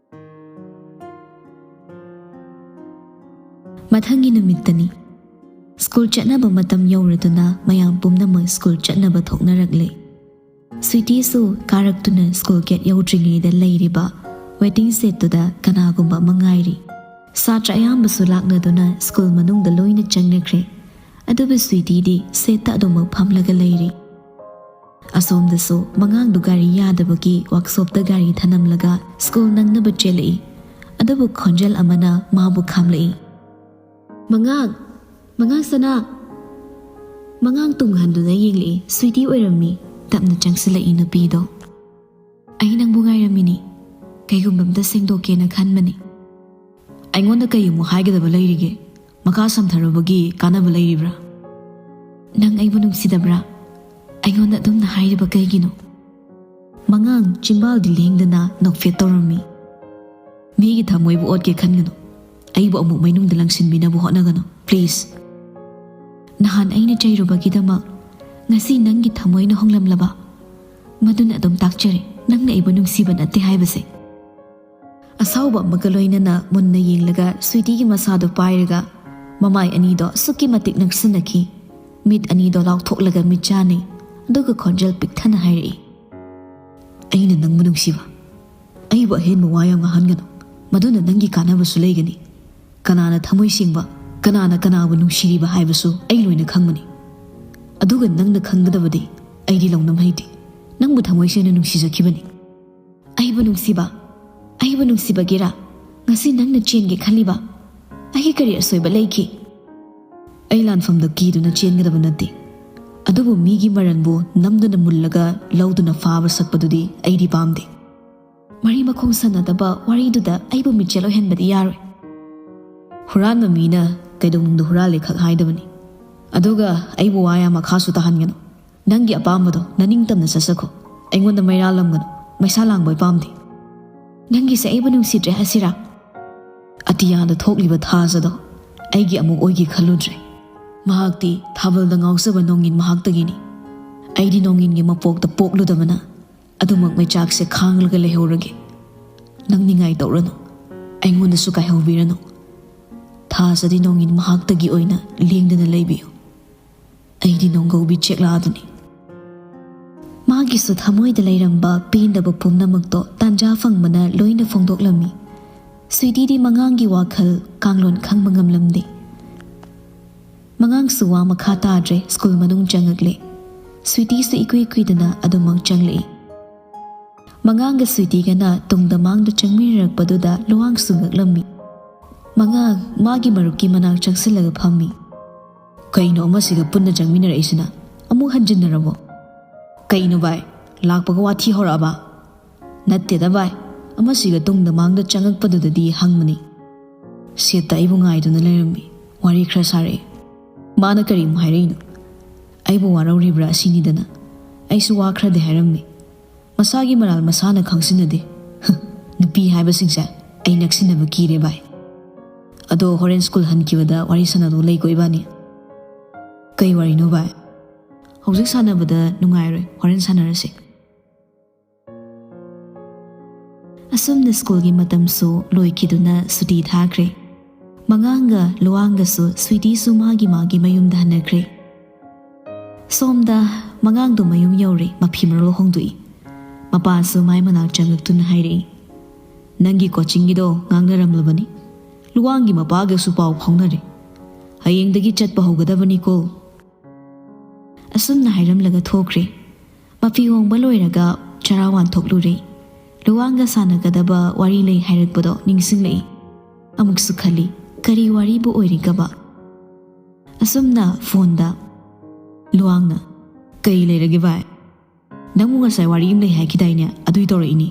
ꯃꯊꯪꯒꯤ ꯅꯨꯃꯤꯠꯇꯅꯤ꯫ ꯁ꯭ꯀꯨꯜ ꯆꯠꯅꯕ ꯃꯇꯝ ꯌꯧꯔꯗꯨꯅ ꯃꯌꯥꯝ ꯄꯨꯝꯅꯃꯛ ꯁ꯭ꯀꯨꯜ ꯆꯠꯅꯕ ꯊꯣꯛꯅꯔꯛꯂꯦ꯫ ꯁ꯭ꯋꯤꯇꯤꯁꯨ ꯀꯥꯔꯛꯇꯨꯅ ꯁ꯭ꯀꯨꯜ ꯒꯦꯠ ꯌꯧꯗ꯭ꯔꯤꯉꯩꯗ ꯂꯩꯔꯤꯕ ꯋꯦꯇꯤꯡ ꯁꯦꯠꯇꯨꯗ ꯀꯅꯥꯒꯨꯝꯕ ꯑꯃ ꯉꯥꯏꯔꯤ꯫ ꯁꯥꯇ꯭ꯔ ꯑꯌꯥꯝꯕꯁꯨ ꯂꯥꯛꯅꯗꯨꯅ ꯁ꯭ꯀꯨꯜ ꯃꯅꯨꯡꯗ ꯂꯣꯏꯅ ꯆꯪꯅꯈ꯭ꯔꯦ꯫ ꯑꯗꯨꯕꯨ ꯁ꯭ꯋꯤꯇꯤꯗꯤ ꯁꯦꯠꯇ ꯑꯗꯨꯃꯛ ꯐꯝꯂꯒ ꯂꯩꯔꯤ꯫ ꯑꯁꯣꯝꯗꯁꯨ ꯃꯉꯥꯡꯗꯨ ꯒꯥꯔꯤ ꯌꯥꯗꯕꯒꯤ ꯋꯥꯛꯁꯣꯞꯇ ꯒꯥꯔꯤ ꯊꯅꯝꯂꯒ ꯁ꯭ꯀꯨꯜ ꯅꯪꯅꯕ ꯆꯦꯜꯂꯛꯏ꯫ ꯑꯗꯨꯕꯨ ꯈꯣꯟꯖꯦꯜ ꯑꯃꯅ ꯃꯥꯕꯨ ꯈꯥꯝꯂꯛꯏ꯫ "ꯃꯉꯥꯡ! ꯃꯉꯥꯡ ꯁꯅꯥ!" ꯃꯉꯥꯡ ꯇꯨꯡ ꯍꯟꯗꯨꯅ ꯌꯦꯡꯂꯛꯏ꯫ ꯁ꯭ꯋꯤꯇꯤ ꯑꯣꯏꯔꯝꯃꯤ꯫ ꯇꯞꯅ ꯆꯪꯁꯤꯜꯂꯛꯏ ꯅꯨꯄꯤꯗꯣ꯫ "ꯑꯩ ꯅꯪꯕꯨ ꯉꯥꯏꯔꯝꯃꯤꯅꯤ꯫ ꯀꯩꯒꯨꯝꯕ ꯑꯝꯇ ꯁꯦꯡꯗꯣꯛꯀꯦꯅ ꯈꯟꯕꯅꯤ꯫" "ꯑꯩꯉꯣꯟꯗ ꯀꯩ ꯑꯃꯨꯛ ꯍꯥꯏꯒꯗꯕ ꯂꯩꯔꯤꯒꯦ? ꯃꯈꯥ ꯁꯝꯊꯔꯨꯕꯒꯤ ꯀꯥꯟꯅꯕ ꯂꯩꯔꯤꯕ꯭ꯔꯥ?" "ꯅꯪ ꯑꯩꯕꯨ ꯅꯨꯡꯁꯤꯗꯕ꯭ꯔꯥ? ꯑꯩꯉꯣꯟꯗ ꯑꯗꯨꯝꯅ ꯍꯥꯏꯔꯤꯕ ꯀꯩꯒꯤꯅꯣ?" ꯃꯉꯥꯡ ꯆꯤꯝꯕꯥꯜꯗꯤ ꯂꯦꯡꯗꯅ ꯅꯣꯛꯐꯦꯠ ꯇꯧꯔꯝꯃꯤ꯫ ꯃꯤꯒꯤ ꯊꯃꯣꯏꯕꯨ ꯑꯣꯠꯀꯦ ꯈꯟꯒꯅꯨ꯫ ꯑꯩꯕꯨ ꯑꯃꯨꯛ ꯃꯩꯅꯨꯡꯗ ꯂꯪꯁꯤꯟꯕꯤꯅꯕ ꯍꯣꯠꯅꯒꯅꯨ, please꯫ ꯅꯍꯥꯟ ꯑꯩꯅ ꯆꯩꯔꯨꯕꯒꯤꯗꯃꯛ ꯉꯁꯤ ꯅꯪꯒꯤ ꯊꯃꯣꯏꯅ ꯍꯣꯡꯂꯝꯂꯕ? ꯃꯗꯨꯅ ꯑꯗꯨꯝ ꯇꯥꯛꯆꯔꯦ ꯅꯪꯅ ꯑꯩꯕꯨ ꯅꯨꯡꯁꯤꯕ ꯅꯠꯇꯦ ꯍꯥꯏꯕꯁꯦ꯫ ꯑꯁꯥꯎꯕ ꯑꯃꯒ ꯂꯣꯏꯅꯅ ꯃꯨꯟꯅ ꯌꯦꯡꯂꯒ ꯁ꯭ꯋꯤꯇꯤꯒꯤ ꯃꯁꯥꯗꯨ ꯄꯥꯏꯔꯒ ꯃꯃꯥꯏ ꯑꯅꯤꯗꯣ ꯑꯁꯨꯛꯀꯤ ꯃꯇꯤꯛ ꯅꯛꯁꯤꯟꯅꯈꯤ꯫ ꯃꯤꯠ ꯑꯅꯤꯗꯣ ꯂꯥꯎꯊꯣꯛꯂꯒ ꯃꯤꯠ ꯆꯥꯅꯩ, ꯑꯗꯨꯒ ꯈꯣꯟꯖꯦꯜ ꯄꯤꯛꯊꯅ ꯍꯥꯏꯔꯛꯏ, "ꯑꯩꯅ ꯅꯪꯕꯨ ꯅꯨꯡꯁꯤꯕ꯫ ꯑꯩꯕꯨ ꯑꯍꯦꯟꯕ ꯋꯥ ꯌꯥꯝ ꯉꯥꯡꯍꯟꯒꯅꯨ꯫ ꯃꯗꯨꯅ ꯅꯪꯒꯤ ꯀꯥꯟꯅꯕꯁꯨ ꯂꯩꯒꯅꯤ꯫ ꯀꯅꯥꯅ ꯊꯃꯣꯏ ꯁꯦꯡꯕ, ꯀꯅꯥꯅ ꯀꯅꯥꯕꯨ ꯅꯨꯡꯁꯤꯔꯤꯕ ꯍꯥꯏꯕꯁꯨ ꯑꯩ ꯂꯣꯏꯅ ꯈꯪꯕꯅꯤ꯫ ꯑꯗꯨꯒ ꯅꯪꯅ ꯈꯪꯒꯗꯕꯗꯤ ꯑꯩꯗꯤ ꯂꯧꯅꯝ ꯍꯩꯇꯦ꯫ ꯅꯪꯕꯨ ꯊꯃꯣꯏ ꯁꯦꯡꯅ ꯅꯨꯡꯁꯤꯖꯈꯤꯕꯅꯤ꯫" "ꯑꯩꯕꯨ ꯅꯨꯡꯁꯤꯕ? ꯑꯩꯕꯨ ꯅꯨꯡꯁꯤꯕꯒꯤꯔꯥ ꯉꯁꯤ ꯅꯪꯅ ꯆꯦꯟꯒꯦ ꯈꯜꯂꯤꯕ? ꯑꯩꯒꯤ ꯀꯔꯤ ꯑꯁꯣꯏꯕ ꯂꯩꯈꯤ?" "ꯑꯩ ꯂꯥꯟꯐꯝꯗ ꯀꯤꯗꯨꯅ ꯆꯦꯟꯒꯗꯕ ꯅꯠꯇꯦ꯫ ꯑꯗꯨꯕꯨ ꯃꯤꯒꯤ ꯃꯔꯟꯕꯨ ꯅꯝꯗꯨꯅ ꯃꯨꯜꯂꯒ ꯂꯧꯗꯨꯅ ꯐꯥꯕ ꯁꯛꯄꯗꯨꯗꯤ ꯑꯩꯗꯤ ꯄꯥꯝꯗꯦ꯫ ꯃꯔꯤ ꯃꯈꯣꯡ ꯁꯥꯟꯅꯗꯕ ꯋꯥꯔꯤꯗꯨꯗ ꯑꯩꯕꯨ ꯃꯤꯡꯆꯦꯜ ꯑꯣꯏꯍꯟꯕꯗꯤ ꯌꯥꯔꯣꯏ꯫ ꯍꯨꯔꯥꯟꯕ ꯃꯤꯅ ꯀꯩꯗꯧꯅꯨꯡꯗ ꯍꯨꯔꯥꯜꯂꯦ ꯈꯛ ꯍꯥꯏꯗꯕꯅꯤ꯫ ꯑꯗꯨꯒ ꯑꯩꯕꯨ ꯋꯥ ꯌꯥꯝ ꯃꯈꯥꯁꯨ ꯇꯥꯍꯟꯒꯅꯨ꯫ ꯅꯪꯒꯤ ꯑꯄꯥꯝꯕꯗꯣ ꯅꯅꯤꯡꯇꯝꯅ ꯆꯠꯆꯈꯣ꯫ ꯑꯩꯉꯣꯟꯗ ꯃꯩꯔꯥ ꯂꯪꯒꯅꯨ꯫ ꯃꯩꯁꯥ ꯂꯥꯡꯕ ꯑꯩ ꯄꯥꯝꯗꯦ꯫" "ꯅꯪꯒꯤꯁꯦ ꯑꯩꯕꯨ ꯅꯨꯡꯁꯤꯗ꯭ꯔꯦ ꯍꯥꯏꯁꯤꯔꯥ?" "ꯑꯇꯤꯌꯥꯗ ꯊꯣꯛꯂꯤꯕ ꯊꯥꯖꯗꯣ ꯑꯩꯒꯤ ꯑꯃꯨꯛ ꯑꯣꯏꯒꯦ ꯈꯜꯂꯨꯗ꯭ꯔꯦ꯫ ꯃꯍꯥꯛꯇꯤ ꯊꯥꯕꯜꯗ ꯉꯥꯎꯖꯕ ꯅꯣꯡꯏꯟ ꯃꯍꯥꯛꯇꯒꯤꯅꯤ꯫ ꯑꯩꯗꯤ ꯅꯣꯡꯏꯟꯒꯤ ꯃꯄꯣꯛꯇ ꯄꯣꯛꯂꯨꯗꯕꯅ ꯑꯗꯨꯃꯛ ꯃꯩꯆꯥꯛꯁꯦ ꯈꯥꯡꯂꯒ ꯂꯩꯍꯧꯔꯒꯦ꯫ ꯅꯪ ꯅꯤꯡꯉꯥꯏ ꯇꯧꯔꯅꯨ꯫ ꯑꯩꯉꯣꯟꯗꯁꯨ ꯀꯥꯏꯍꯧꯕꯤꯔꯅꯨ꯫ ꯊꯥꯖꯗꯤ ꯅꯣꯡꯏꯟ ꯃꯍꯥꯛꯇꯒꯤ ꯑꯣꯏꯅ ꯂꯦꯡꯗꯅ ꯂꯩꯕꯤꯌꯨ꯫ ꯑꯩꯗꯤ ꯅꯣꯡꯒꯧꯕꯤ ꯆꯦꯛꯂꯥꯗꯨꯅꯤ꯫" ꯃꯥꯒꯤꯁꯨ ꯊꯃꯣꯏꯗ ꯂꯩꯔꯝꯕ ꯄꯦꯟꯗꯕ ꯄꯨꯝꯅꯃꯛꯇꯣ ꯇꯥꯟꯖꯥ ꯐꯪꯕꯅ ꯂꯣꯏꯅ ꯐꯣꯡꯗꯣꯛꯂꯝꯃꯤ꯫ ꯁ꯭ꯋꯤꯇꯤꯗꯤ ꯃꯉꯥꯡꯒꯤ ꯋꯥꯈꯜ ꯀꯥꯡꯂꯣꯟ ꯈꯪꯕ ꯉꯝꯂꯝꯗꯦ꯫ ꯃꯉꯥꯡꯁꯨ ꯋꯥ ꯃꯈꯥ ꯇꯥꯗ꯭ꯔꯦ, ꯁ꯭ꯀꯨꯜ ꯃꯅꯨꯡ ꯆꯪꯉꯛꯂꯦ꯫ ꯁ꯭ꯋꯤꯇꯤꯁꯨ ꯏꯀꯨꯏ ꯀꯨꯏꯗꯅ ꯑꯗꯨꯃꯛ ꯆꯪꯂꯛꯏ꯫ ꯃꯉꯥꯡꯒ ꯁ꯭ꯋꯤꯇꯤꯒꯅ ꯇꯨꯡꯗ ꯃꯥꯡꯗ ꯆꯪꯃꯤꯟꯅꯔꯛꯄꯗꯨꯗ ꯂꯨꯋꯥꯡꯁꯨ ꯉꯛꯂꯝꯃꯤ꯫ ꯃꯉꯥꯡ ꯃꯥꯒꯤ ꯃꯔꯨꯞꯀꯤ ꯃꯅꯥꯛ ꯆꯪꯁꯤꯜꯂꯒ ꯐꯝꯃꯤ꯫ "ꯀꯩꯅꯣ ꯑꯃꯁꯤꯒ ꯄꯨꯟꯅ ꯆꯪꯃꯤꯟꯅꯔꯛꯏꯁꯤꯅ? ꯑꯃꯨꯛ ꯍꯟꯖꯤꯟꯅꯔꯕꯣ?" "ꯀꯩꯅꯣ ꯚꯥꯏ, ꯂꯥꯛꯄꯒ ꯋꯥꯊꯤ ꯍꯧꯔꯛꯑꯕ?" "ꯅꯠꯇꯦꯗ ꯚꯥꯏ, ꯑꯃꯁꯤꯒ ꯇꯨꯡꯗ ꯃꯥꯡꯗ ꯆꯪꯉꯛꯄꯗꯨꯗꯗꯤ ꯍꯪꯕꯅꯤ꯫ ꯁꯦꯠꯇ ꯑꯩꯕꯨ ꯉꯥꯏꯗꯨꯅ ꯂꯩꯔꯝꯃꯤ, ꯋꯥꯔꯤ ꯈꯔ ꯁꯥꯔꯛꯏ꯫ ꯃꯥꯅ ꯀꯔꯤꯃꯨꯛ ꯍꯥꯏꯔꯛꯏꯅꯣ? ꯑꯩꯕꯨ ꯋꯥꯔꯧꯔꯤꯕ꯭ꯔꯥ ꯑꯁꯤꯅꯤꯗꯅ꯫ ꯑꯩꯁꯨ ꯋꯥ ꯈꯔꯗꯤ ꯍꯥꯏꯔꯝꯃꯤ꯫ ꯃꯁꯥꯒꯤ ꯃꯔꯥꯜ ꯃꯁꯥꯅ ꯈꯪꯁꯤꯟꯅꯗꯦ꯫ ꯍ, ꯅꯨꯄꯤ ꯍꯥꯏꯕꯁꯤꯡꯁꯦ ꯑꯩ ꯅꯛꯁꯤꯟꯅꯕ ꯀꯤꯔꯦ ꯚꯥꯏ꯫ ꯑꯗꯣ ꯍꯣꯔꯦꯟ ꯁ꯭ꯀꯨꯜ ꯍꯟꯈꯤꯕꯗ ꯋꯥꯔꯤ ꯁꯥꯟꯅꯗꯧ ꯂꯩꯀꯣ ꯏꯕꯥꯅꯤ꯫ ꯀꯩ ꯋꯥꯔꯤꯅꯣ ꯚꯥꯏ? ꯍꯧꯖꯤꯛ ꯁꯥꯟꯅꯕꯗ ꯅꯨꯡꯉꯥꯏꯔꯣꯏ, ꯍꯣꯔꯦꯟ ꯁꯥꯟꯅꯔꯁꯦ꯫ ꯑꯁꯨꯝꯅ ꯁ꯭ꯀꯨꯜꯒꯤ ꯃꯇꯝꯁꯨ ꯂꯣꯏꯈꯤꯗꯨꯅ ꯁꯨꯇꯤ ꯊꯥꯈ꯭ꯔꯦ꯫ ꯃꯉꯥꯡꯒ ꯂꯨꯋꯥꯡꯒꯁꯨ, ꯁ꯭ꯋꯤꯇꯤꯁꯨ ꯃꯥꯒꯤ ꯃꯥꯒꯤ ꯃꯌꯨꯝꯗ ꯍꯟꯅꯈ꯭ꯔꯦ꯫ ꯁꯣꯝꯗ ꯃꯉꯥꯡꯗꯣ ꯃꯌꯨꯝ ꯌꯧꯔꯦ, ꯃꯐꯤ ꯃꯔꯣꯜ ꯍꯣꯡꯗꯣꯛꯏ꯫ ꯃꯄꯥꯁꯨ ꯃꯥꯏ ꯃꯅꯥꯛ ꯆꯪꯂꯛꯇꯨꯅ ꯍꯥꯏꯔꯛꯏ, "ꯅꯪꯒꯤ ꯀꯣꯆꯤꯡꯒꯤꯗꯣ ꯉꯥꯡꯅꯔꯝꯂꯕꯅꯤ꯫ ꯂꯨꯋꯥꯡꯒꯤ ꯃꯄꯥꯒꯁꯨ ꯄꯥꯎ ꯐꯥꯎꯅꯔꯦ꯫ ꯍꯌꯦꯡꯗꯒꯤ ꯆꯠꯄ ꯍꯧꯒꯗꯕꯅꯤꯀꯣ꯫" ꯑꯁꯨꯝꯅ ꯍꯥꯏꯔꯝꯂꯒ ꯊꯣꯛꯈ꯭ꯔꯦ꯫ ꯃꯐꯤ ꯍꯣꯡꯕ ꯂꯣꯏꯔꯒ ꯆꯔꯥ ꯋꯥꯟꯊꯣꯛꯂꯨꯔꯦ꯫ ꯂꯨꯋꯥꯡꯒ ꯁꯥꯟꯅꯒꯗꯕ ꯋꯥꯔꯤ ꯂꯩ ꯍꯥꯏꯔꯛꯄꯗꯣ ꯅꯤꯡꯁꯤꯡꯂꯛꯏ꯫ ꯑꯃꯨꯛꯁꯨ ꯈꯜꯂꯤ, ꯀꯔꯤ ꯋꯥꯔꯤꯕꯨ ꯑꯣꯏꯔꯤꯒꯕ? ꯑꯁꯨꯝꯅ ꯐꯣꯟꯗ ꯂꯨꯋꯥꯡꯅ, "ꯀꯩ ꯂꯩꯔꯒꯦ ꯚꯥꯏ? ꯅꯪꯕꯨ ꯉꯁꯥꯏ ꯋꯥꯔꯤ ꯑꯃ ꯂꯩ ꯍꯥꯏꯈꯤꯗꯥꯏꯅꯦ? ꯑꯗꯨꯏ ꯇꯧꯔꯛꯏꯅꯤ꯫"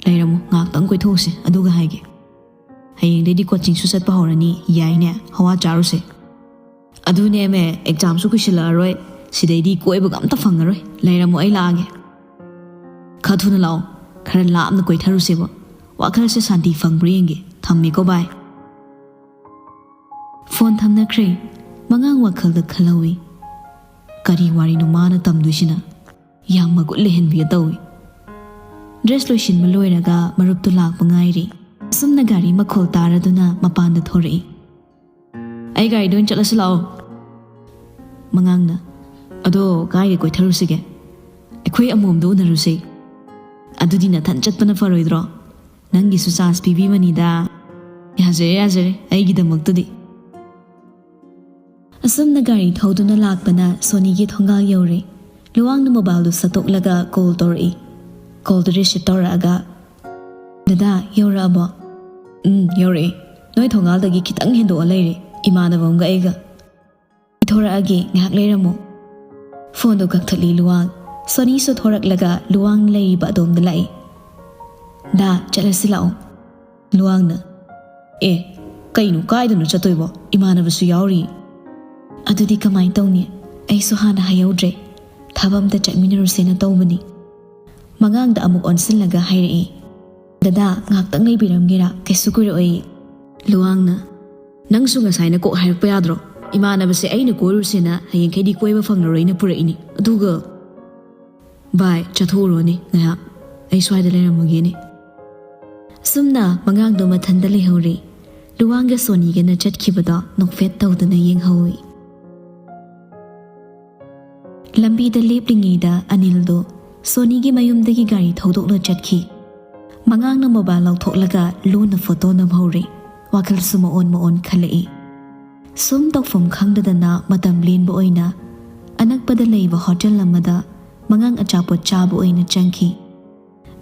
"ꯂꯩꯔꯝꯃꯣ, ꯉꯥꯏꯍꯥꯛꯇꯪ ꯀꯣꯏꯊꯣꯛꯎꯁꯦ, ꯑꯗꯨꯒ ꯍꯥꯏꯒꯦ꯫ ꯍꯌꯦꯡꯗꯩꯗꯤ ꯀꯣꯆꯤꯡꯁꯨ ꯆꯠꯄ ꯍꯧꯔꯅꯤ, ꯌꯥꯏꯅꯦ? ꯍꯋꯥ ꯆꯥꯔꯨꯁꯦ꯫" "ꯑꯗꯨꯅꯦꯃꯦ, ꯑꯦꯛꯖꯥꯝꯁꯨ ꯀꯨꯏꯁꯤꯜꯂꯛꯑꯔꯣꯏ, ꯁꯤꯗꯩꯗꯤ ꯀꯣꯏꯕꯒ ꯑꯝꯇ ꯐꯪꯉꯔꯣꯏ꯫ ꯂꯩꯔꯝꯃꯣ, ꯑꯩ ꯂꯥꯛꯑꯒꯦ꯫" "ꯈꯔ ꯊꯨꯅ ꯂꯥꯛꯑꯣ, ꯈꯔ ꯂꯥꯞꯅ ꯀꯣꯏꯊꯔꯨꯁꯦꯕ꯫ ꯋꯥꯈꯜꯁꯦ ꯁꯥꯟꯇꯤ ꯐꯪꯕ꯭ꯔꯥ ꯌꯦꯡꯒꯦ꯫ ꯊꯝꯃꯦꯀꯣ ꯚꯥꯏ꯫" ꯐꯣꯟ ꯊꯝꯅꯈ꯭ꯔꯦ꯫ ꯃꯉꯥꯡ ꯋꯥꯈꯜꯗ ꯈꯜꯍꯧꯏ, "ꯀꯔꯤ ꯋꯥꯔꯤꯅꯣ ꯃꯥꯅ ꯇꯝꯗꯣꯏꯁꯤꯅ? ꯌꯥꯝ ꯃꯒꯨꯟ ꯂꯩꯍꯟꯕꯤꯒ ꯇꯧꯏ꯫" ꯗ꯭ꯔꯦꯁ ꯂꯣꯏꯁꯤꯟꯕ ꯂꯣꯏꯔꯒ ꯃꯔꯨꯞꯇꯨ ꯂꯥꯛꯄ ꯉꯥꯏꯔꯤ꯫ ꯑꯁꯨꯝꯅ ꯒꯥꯔꯤ ꯃꯈꯣꯜ ꯇꯥꯔꯗꯨꯅ ꯃꯄꯥꯟꯗ ꯊꯣꯔꯛꯏ꯫ "ꯑꯩ ꯒꯥꯔꯤꯗ ꯑꯣꯏꯅ ꯆꯠꯂꯁꯤ ꯂꯥꯛꯑꯣ꯫" ꯃꯉꯥꯡꯅ, "ꯑꯗꯣ ꯀꯥꯏꯗ ꯀꯣꯏꯊꯔꯨꯁꯤꯒꯦ? ꯑꯩꯈꯣꯏ ꯑꯃꯣꯝꯗ ꯎꯅꯔꯨꯁꯦ꯫" "ꯑꯗꯨꯗꯤ ꯅꯊꯟ ꯆꯠꯄꯅ ꯐꯔꯣꯏꯗ꯭ꯔꯣ? ꯅꯪꯒꯤꯁꯨ ꯆꯥꯟꯁ ꯄꯤꯕꯤꯕꯅꯤꯗ꯫" "ꯌꯥꯖꯔꯦ, ꯌꯥꯖꯔꯦ, ꯑꯩꯒꯤꯗꯃꯛꯇꯗꯤ꯫" ꯑꯁꯨꯝꯅ ꯒꯥꯔꯤ ꯊꯧꯗꯨꯅ ꯂꯥꯛꯄꯅ ꯁꯣꯅꯤꯒꯤ ꯊꯣꯡꯒꯥꯜ ꯌꯧꯔꯦ꯫ ꯂꯨꯋꯥꯡꯅ ꯃꯣꯕꯥꯏꯜꯗꯨ ꯁꯠꯇꯣꯛꯂꯒ ꯀꯣꯜ ꯇꯧꯔꯛꯏ꯫ ꯀꯣꯜꯗꯨ ꯔꯤꯁꯤꯞ ꯇꯧꯔꯛꯑꯒ, "ꯗꯗꯥ, ꯌꯧꯔꯛꯑꯕꯣ?" "ꯎꯝ, ꯌꯧꯔꯛꯑꯦ꯫ ꯅꯣꯏ ꯊꯣꯡꯒꯥꯜꯗꯒꯤ ꯈꯤꯇꯪ ꯍꯦꯟꯗꯣꯛꯑ ꯂꯩꯔꯦ, ꯏꯃꯥꯟꯅꯕ ꯑꯃꯒ ꯑꯩꯒ꯫" "ꯊꯣꯔꯛꯑꯒꯦ, ꯉꯥꯏꯍꯥꯛ ꯂꯩꯔꯝꯃꯣ꯫" ꯐꯣꯟꯗꯣ ꯀꯛꯊꯠꯂꯤ ꯂꯨꯋꯥꯡ꯫ ꯁꯣꯅꯤꯁꯨ ꯊꯣꯔꯛꯂꯒ ꯂꯨꯋꯥꯡ ꯂꯩꯔꯤꯕ ꯑꯗꯣꯝꯗ ꯂꯥꯛꯏ꯫ "ꯗꯥ, ꯆꯠꯂꯁꯤ ꯂꯥꯛꯑꯣ꯫" ꯂꯨꯋꯥꯡꯅ, "ꯑꯦ, ꯀꯩꯅꯣ, ꯀꯥꯏꯗꯅꯣ ꯆꯠꯇꯣꯏꯕꯣ? ꯏꯃꯥꯟꯅꯕꯁꯨ ꯌꯥꯎꯔꯤ꯫" "ꯑꯗꯨꯗꯤ ꯀꯃꯥꯏꯅ ꯇꯧꯅꯤ? ꯑꯩꯁꯨ ꯍꯥꯟꯅ ꯍꯥꯏꯍꯧꯗ꯭ꯔꯦ꯫ ꯊꯕꯛ ꯑꯝꯇ ꯆꯠꯃꯤꯟꯅꯔꯨꯁꯦꯅ ꯇꯧꯕꯅꯤ꯫" ꯃꯉꯥꯡꯗ ꯑꯃꯨꯛ ꯑꯣꯟꯁꯤꯜꯂꯒ ꯍꯥꯏꯔꯛꯏ, "ꯗꯗꯥ, ꯉꯥꯏꯍꯥꯛꯇꯪ ꯂꯩꯕꯤꯔꯝꯒꯦꯔꯥ? ꯀꯩꯁꯨ ꯀꯨꯏꯔꯛꯑꯣꯏ꯫" ꯂꯨꯋꯥꯡꯅ, "ꯅꯪꯁꯨ ꯉꯁꯥꯏꯅ ꯀꯣꯛ ꯍꯥꯏꯔꯛꯄ ꯌꯥꯗ꯭ꯔꯣ? ꯏꯃꯥꯟꯅꯕꯁꯦ ꯑꯩꯅ ꯀꯣꯏꯔꯨꯁꯦꯅ ꯍꯌꯦꯡꯈꯩꯗꯤ ꯀꯣꯏꯕ ꯐꯪꯂꯔꯣꯏꯅ ꯄꯨꯔꯛꯏꯅꯤ꯫ ꯑꯗꯨꯒ ꯚꯥꯏ, ꯆꯠꯊꯣꯛꯎꯔꯣꯅꯦ ꯉꯥꯏꯍꯥꯛ, ꯑꯩ ꯁ꯭ꯋꯥꯏꯗ ꯂꯩꯔꯝꯃꯒꯦꯅꯦ꯫" ꯁꯨꯝꯅ ꯃꯉꯥꯡꯗꯣ ꯃꯊꯟꯇ ꯂꯩꯍꯧꯔꯦ꯫ ꯂꯨꯋꯥꯡꯒ ꯁꯣꯅꯤꯒꯅ ꯆꯠꯈꯤꯕꯗꯣ ꯅꯣꯛꯐꯦꯠ ꯇꯧꯗꯨꯅ ꯌꯦꯡꯍꯧꯏ꯫ ꯂꯝꯕꯤꯗ ꯂꯦꯞꯂꯤꯉꯩꯗ ꯑꯅꯤꯜꯗꯣ ꯁꯣꯅꯤꯒꯤ ꯃꯌꯨꯝꯗꯒꯤ ꯒꯥꯔꯤ ꯊꯧꯗꯣꯛꯂ ꯆꯠꯈꯤ꯫ ꯃꯉꯥꯡꯅ ꯃꯣꯕꯥꯏꯜ ꯂꯧꯊꯣꯛꯂꯒ ꯂꯨꯅ ꯐꯣꯇꯣ ꯅꯝꯍꯧꯔꯦ꯫ ꯋꯥꯈꯜꯁꯨ ꯃꯑꯣꯟ ꯃꯑꯣꯟ ꯈꯜꯂꯛꯏ꯫ ꯁꯨꯝ ꯇꯧꯐꯝ ꯈꯪꯗꯗꯅ ꯃꯇꯝ ꯂꯦꯟꯕ ꯑꯣꯏꯅ ꯑꯅꯛꯄꯗ ꯂꯩꯕ ꯍꯣꯇꯦꯜ ꯑꯃꯗ ꯃꯉꯥꯡ ꯑꯆꯥꯄꯣꯠ ꯆꯥꯕ ꯑꯣꯏꯅ ꯆꯪꯈꯤ꯫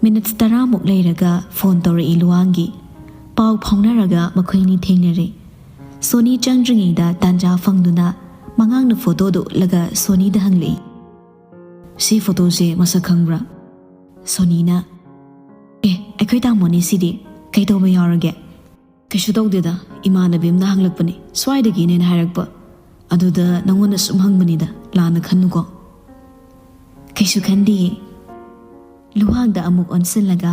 ꯃꯤꯅꯤꯠꯁ ꯇꯔꯥꯃꯨꯛ ꯂꯩꯔꯒ ꯐꯣꯟ ꯇꯧꯔꯛꯏ ꯂꯨꯋꯥꯡꯒꯤ꯫ ꯄꯥꯎ ꯐꯥꯎꯅꯔꯒ ꯃꯈꯣꯏꯅꯤ ꯊꯦꯡꯅꯔꯦ꯫ ꯁꯣꯅꯤ ꯆꯪꯗ꯭ꯔꯤꯉꯩꯗ ꯇꯥꯟꯖꯥ ꯐꯪꯗꯨꯅ ꯃꯉꯥꯡꯅ ꯐꯣꯇꯣꯗꯨ ꯎꯠꯂꯒ ꯁꯣꯅꯤꯗ ꯍꯪꯂꯛꯏ, "ꯁꯤ ꯐꯣꯇꯣꯁꯦ ꯃꯁꯛ ꯈꯪꯕ꯭ꯔꯥ?" ꯁꯣꯅꯤꯅ, "ꯑꯦ, ꯑꯩꯈꯣꯏ ꯇꯥꯃꯣꯅꯦ ꯁꯤꯗꯤ꯫ ꯀꯩꯗꯧꯕ ꯌꯥꯎꯔꯒꯦ?" "ꯀꯩꯁꯨ ꯇꯧꯗꯦꯗ, ꯏꯃꯥꯟꯅꯕꯤ ꯑꯃꯅ ꯍꯪꯂꯛꯄꯅꯦ, ꯁ꯭ꯋꯥꯏꯗꯒꯤꯅꯦꯅ ꯍꯥꯏꯔꯛꯄ꯫ ꯑꯗꯨꯗ ꯅꯪꯉꯣꯟꯗ ꯁꯨꯝ ꯍꯪꯕꯅꯤꯗ, ꯂꯥꯟꯅ ꯈꯟꯅꯨꯀꯣ꯫" "ꯀꯩꯁꯨ ꯈꯟꯗꯤꯌꯦ꯫" ꯂꯨꯋꯥꯡꯗ ꯑꯃꯨꯛ ꯑꯣꯟꯁꯤꯜꯂꯒ,